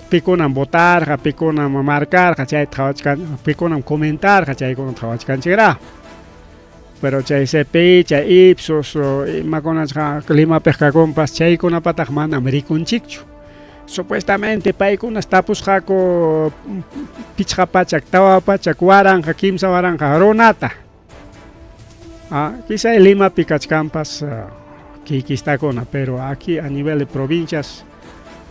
Pikunam votarqa, pikunam marcarqa, chayta qhawachkan, pikunam comentarqa, chaykunata qhawachkanchikraqmi. Pero chay CPI, chay Ipsos, imakunachqa Limapiq kakunpas chaykunapataq manam rikunchikchu. Supuestamente paykunas tapusqaku 500, 400, 1000, 3000 runata. Quizá Limapi kachkanpas kikistakuna, pero aquí a nivel de provincias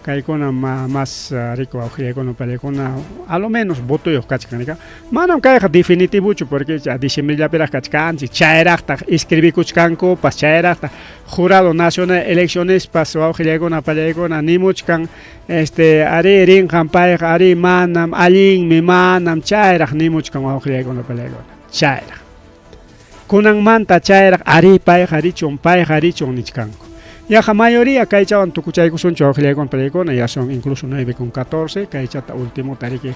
Kaykuna mas riku wawqillaykuna pallaykuna a lo menos votoyuq kachkan rika. Manam kayqa definitivochu porque diciembrellapiraq kachkanchik, chayraqtaq escribikuchkankupas, chayraqtaq Jurado Nacional Eleccionespas wawqillaykuna pallaykuna nimuchkan este arí rinqan payqa, arí manam, allinmi, manam, chayraq nimuchkan wawqillaykuna pallaykuna, chayraq. Kunanmanta chayraq arí payqa richun, payqa richun nichkanku. Yaqa mayoría kaychawan tukuchaykusunchu wawqillaykuna pallaykuna, ya son incluso 9 con 14, kaychata ultimota riki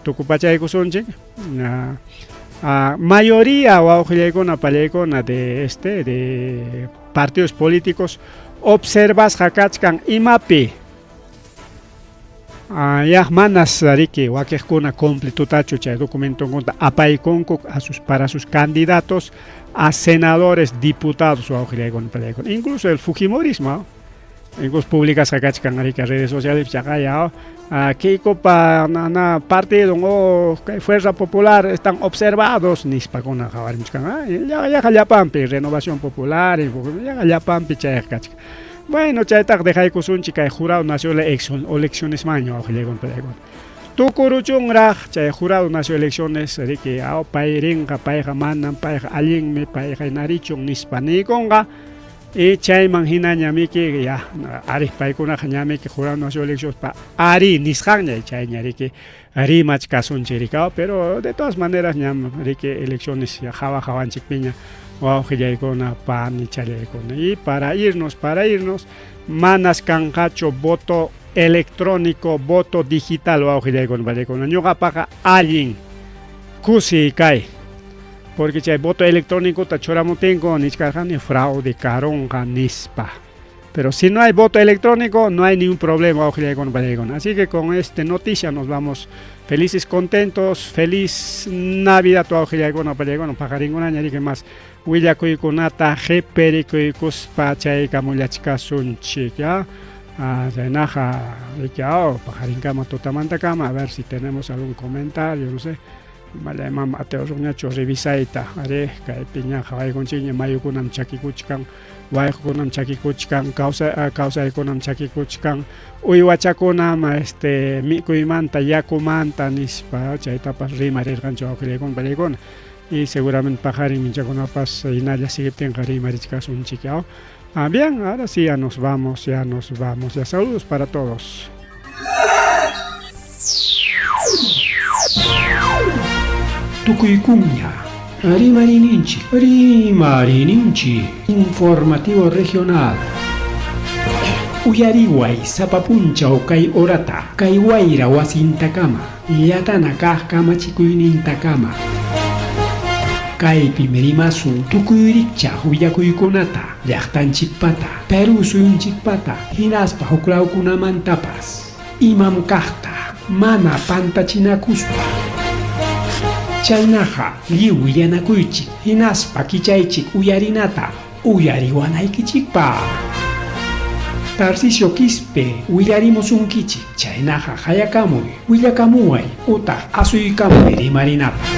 tukupachaykusunchik. Mayoría wawqillaykuna pallaykuna de este de partidos políticos observasqa kachkan imapi yaq manas riki wakiqkuna completutachu chay documentonkunata apaykunku a sus, para sus candidatos a senadores, diputados wawqillaykuna pallaykuna. Incluso el fujimorismo, incluso publicasqa kachkan riki redes sociales chaqaya Keikopa na partido o Fuerza Popular están observados nispakuna qhawarimuchkan yaqa llapanpi Renovación Popular yaqa llapanpi chayqa kachkan. Bueno, chaytaqa dejaykusunchik kay Jurado Nacional Eleccionesmanña wawqillaykuna pallaykuna. Tukuruchunraq chay Jurado Nacional Elecciones riki pay rinqa, payqa manam, payqa allinmi, payqa narichun nispa niykunqa. Y chayman hinaña miki ya ari paykunaqa ñamiki Jurado Nacional Eleccionespa ari nisqanña chayña riki rimachkasunchik riki, pero de todas maneras ñam riki elecciones ya hawa hawanchikpiña wawqillaykuna panichallaykuna. Y para irnos manas kanqachu voto electrónico, voto digital wawqillaykuna pallaykuna. Ñuqapaqa allin kusi kay, porque chay voto electrónico ta churamuptinku nichkarqani fraude karunqa nispa. Pero si no hay voto electrónico, no hay ningún problema, wawqillaykuna pallaykuna. Así que con esta noticia nos vamos felices, contentos, feliz Navidad wawqillaykuna pallaykuna, paqarinkunaña riki mas willakuykunata qhiparikuykuspa chaykamullachkasunchik, ya. Chaynaqa riki paqarinkama tutamantakama, a ver si tenemos algún comentario, no sé. Mama atewruqñachu revisayta, ari kaypi ña qhawaykunchikña mayukunam chakikuchkan, wayqukunam chakikuchkan, kawsaykunam chakikuchkan, uywachakunam este mikuymanta, yakumanta nispa chaytapas rimarirqanchik wawqillaykuna pallaykuna. Y seguramente paqarin minchakunapas hinalla siguiptinqa rimarichkasunchik. Bien, ahora sí ya nos vamos, ya nos vamos. Ya saludos para todos. Tukuykuña, Rimarininchik, Rimarininchik, informativo regional. Uyariway sapa punchaw kay horata, kay wayra wasintakama, llatana kaq kamachikuynintakama. Kaypim rimasun tukuy rikchaq willakuykunata, llaqtanchikpata, Perú suyunchikpata, hinaspa huklawkunamantapas. Imam kaqta, mana pantachinakuspa. Chaynaqa lliw willanakuychik, hinaspa kichaychik uyarinata, uyariwanaykichikpaq. Tarcisio Quispe willarimusunkichik, chaynaqa hayakamuy, willakamuway, utaq asuykamuy rimarinapaq.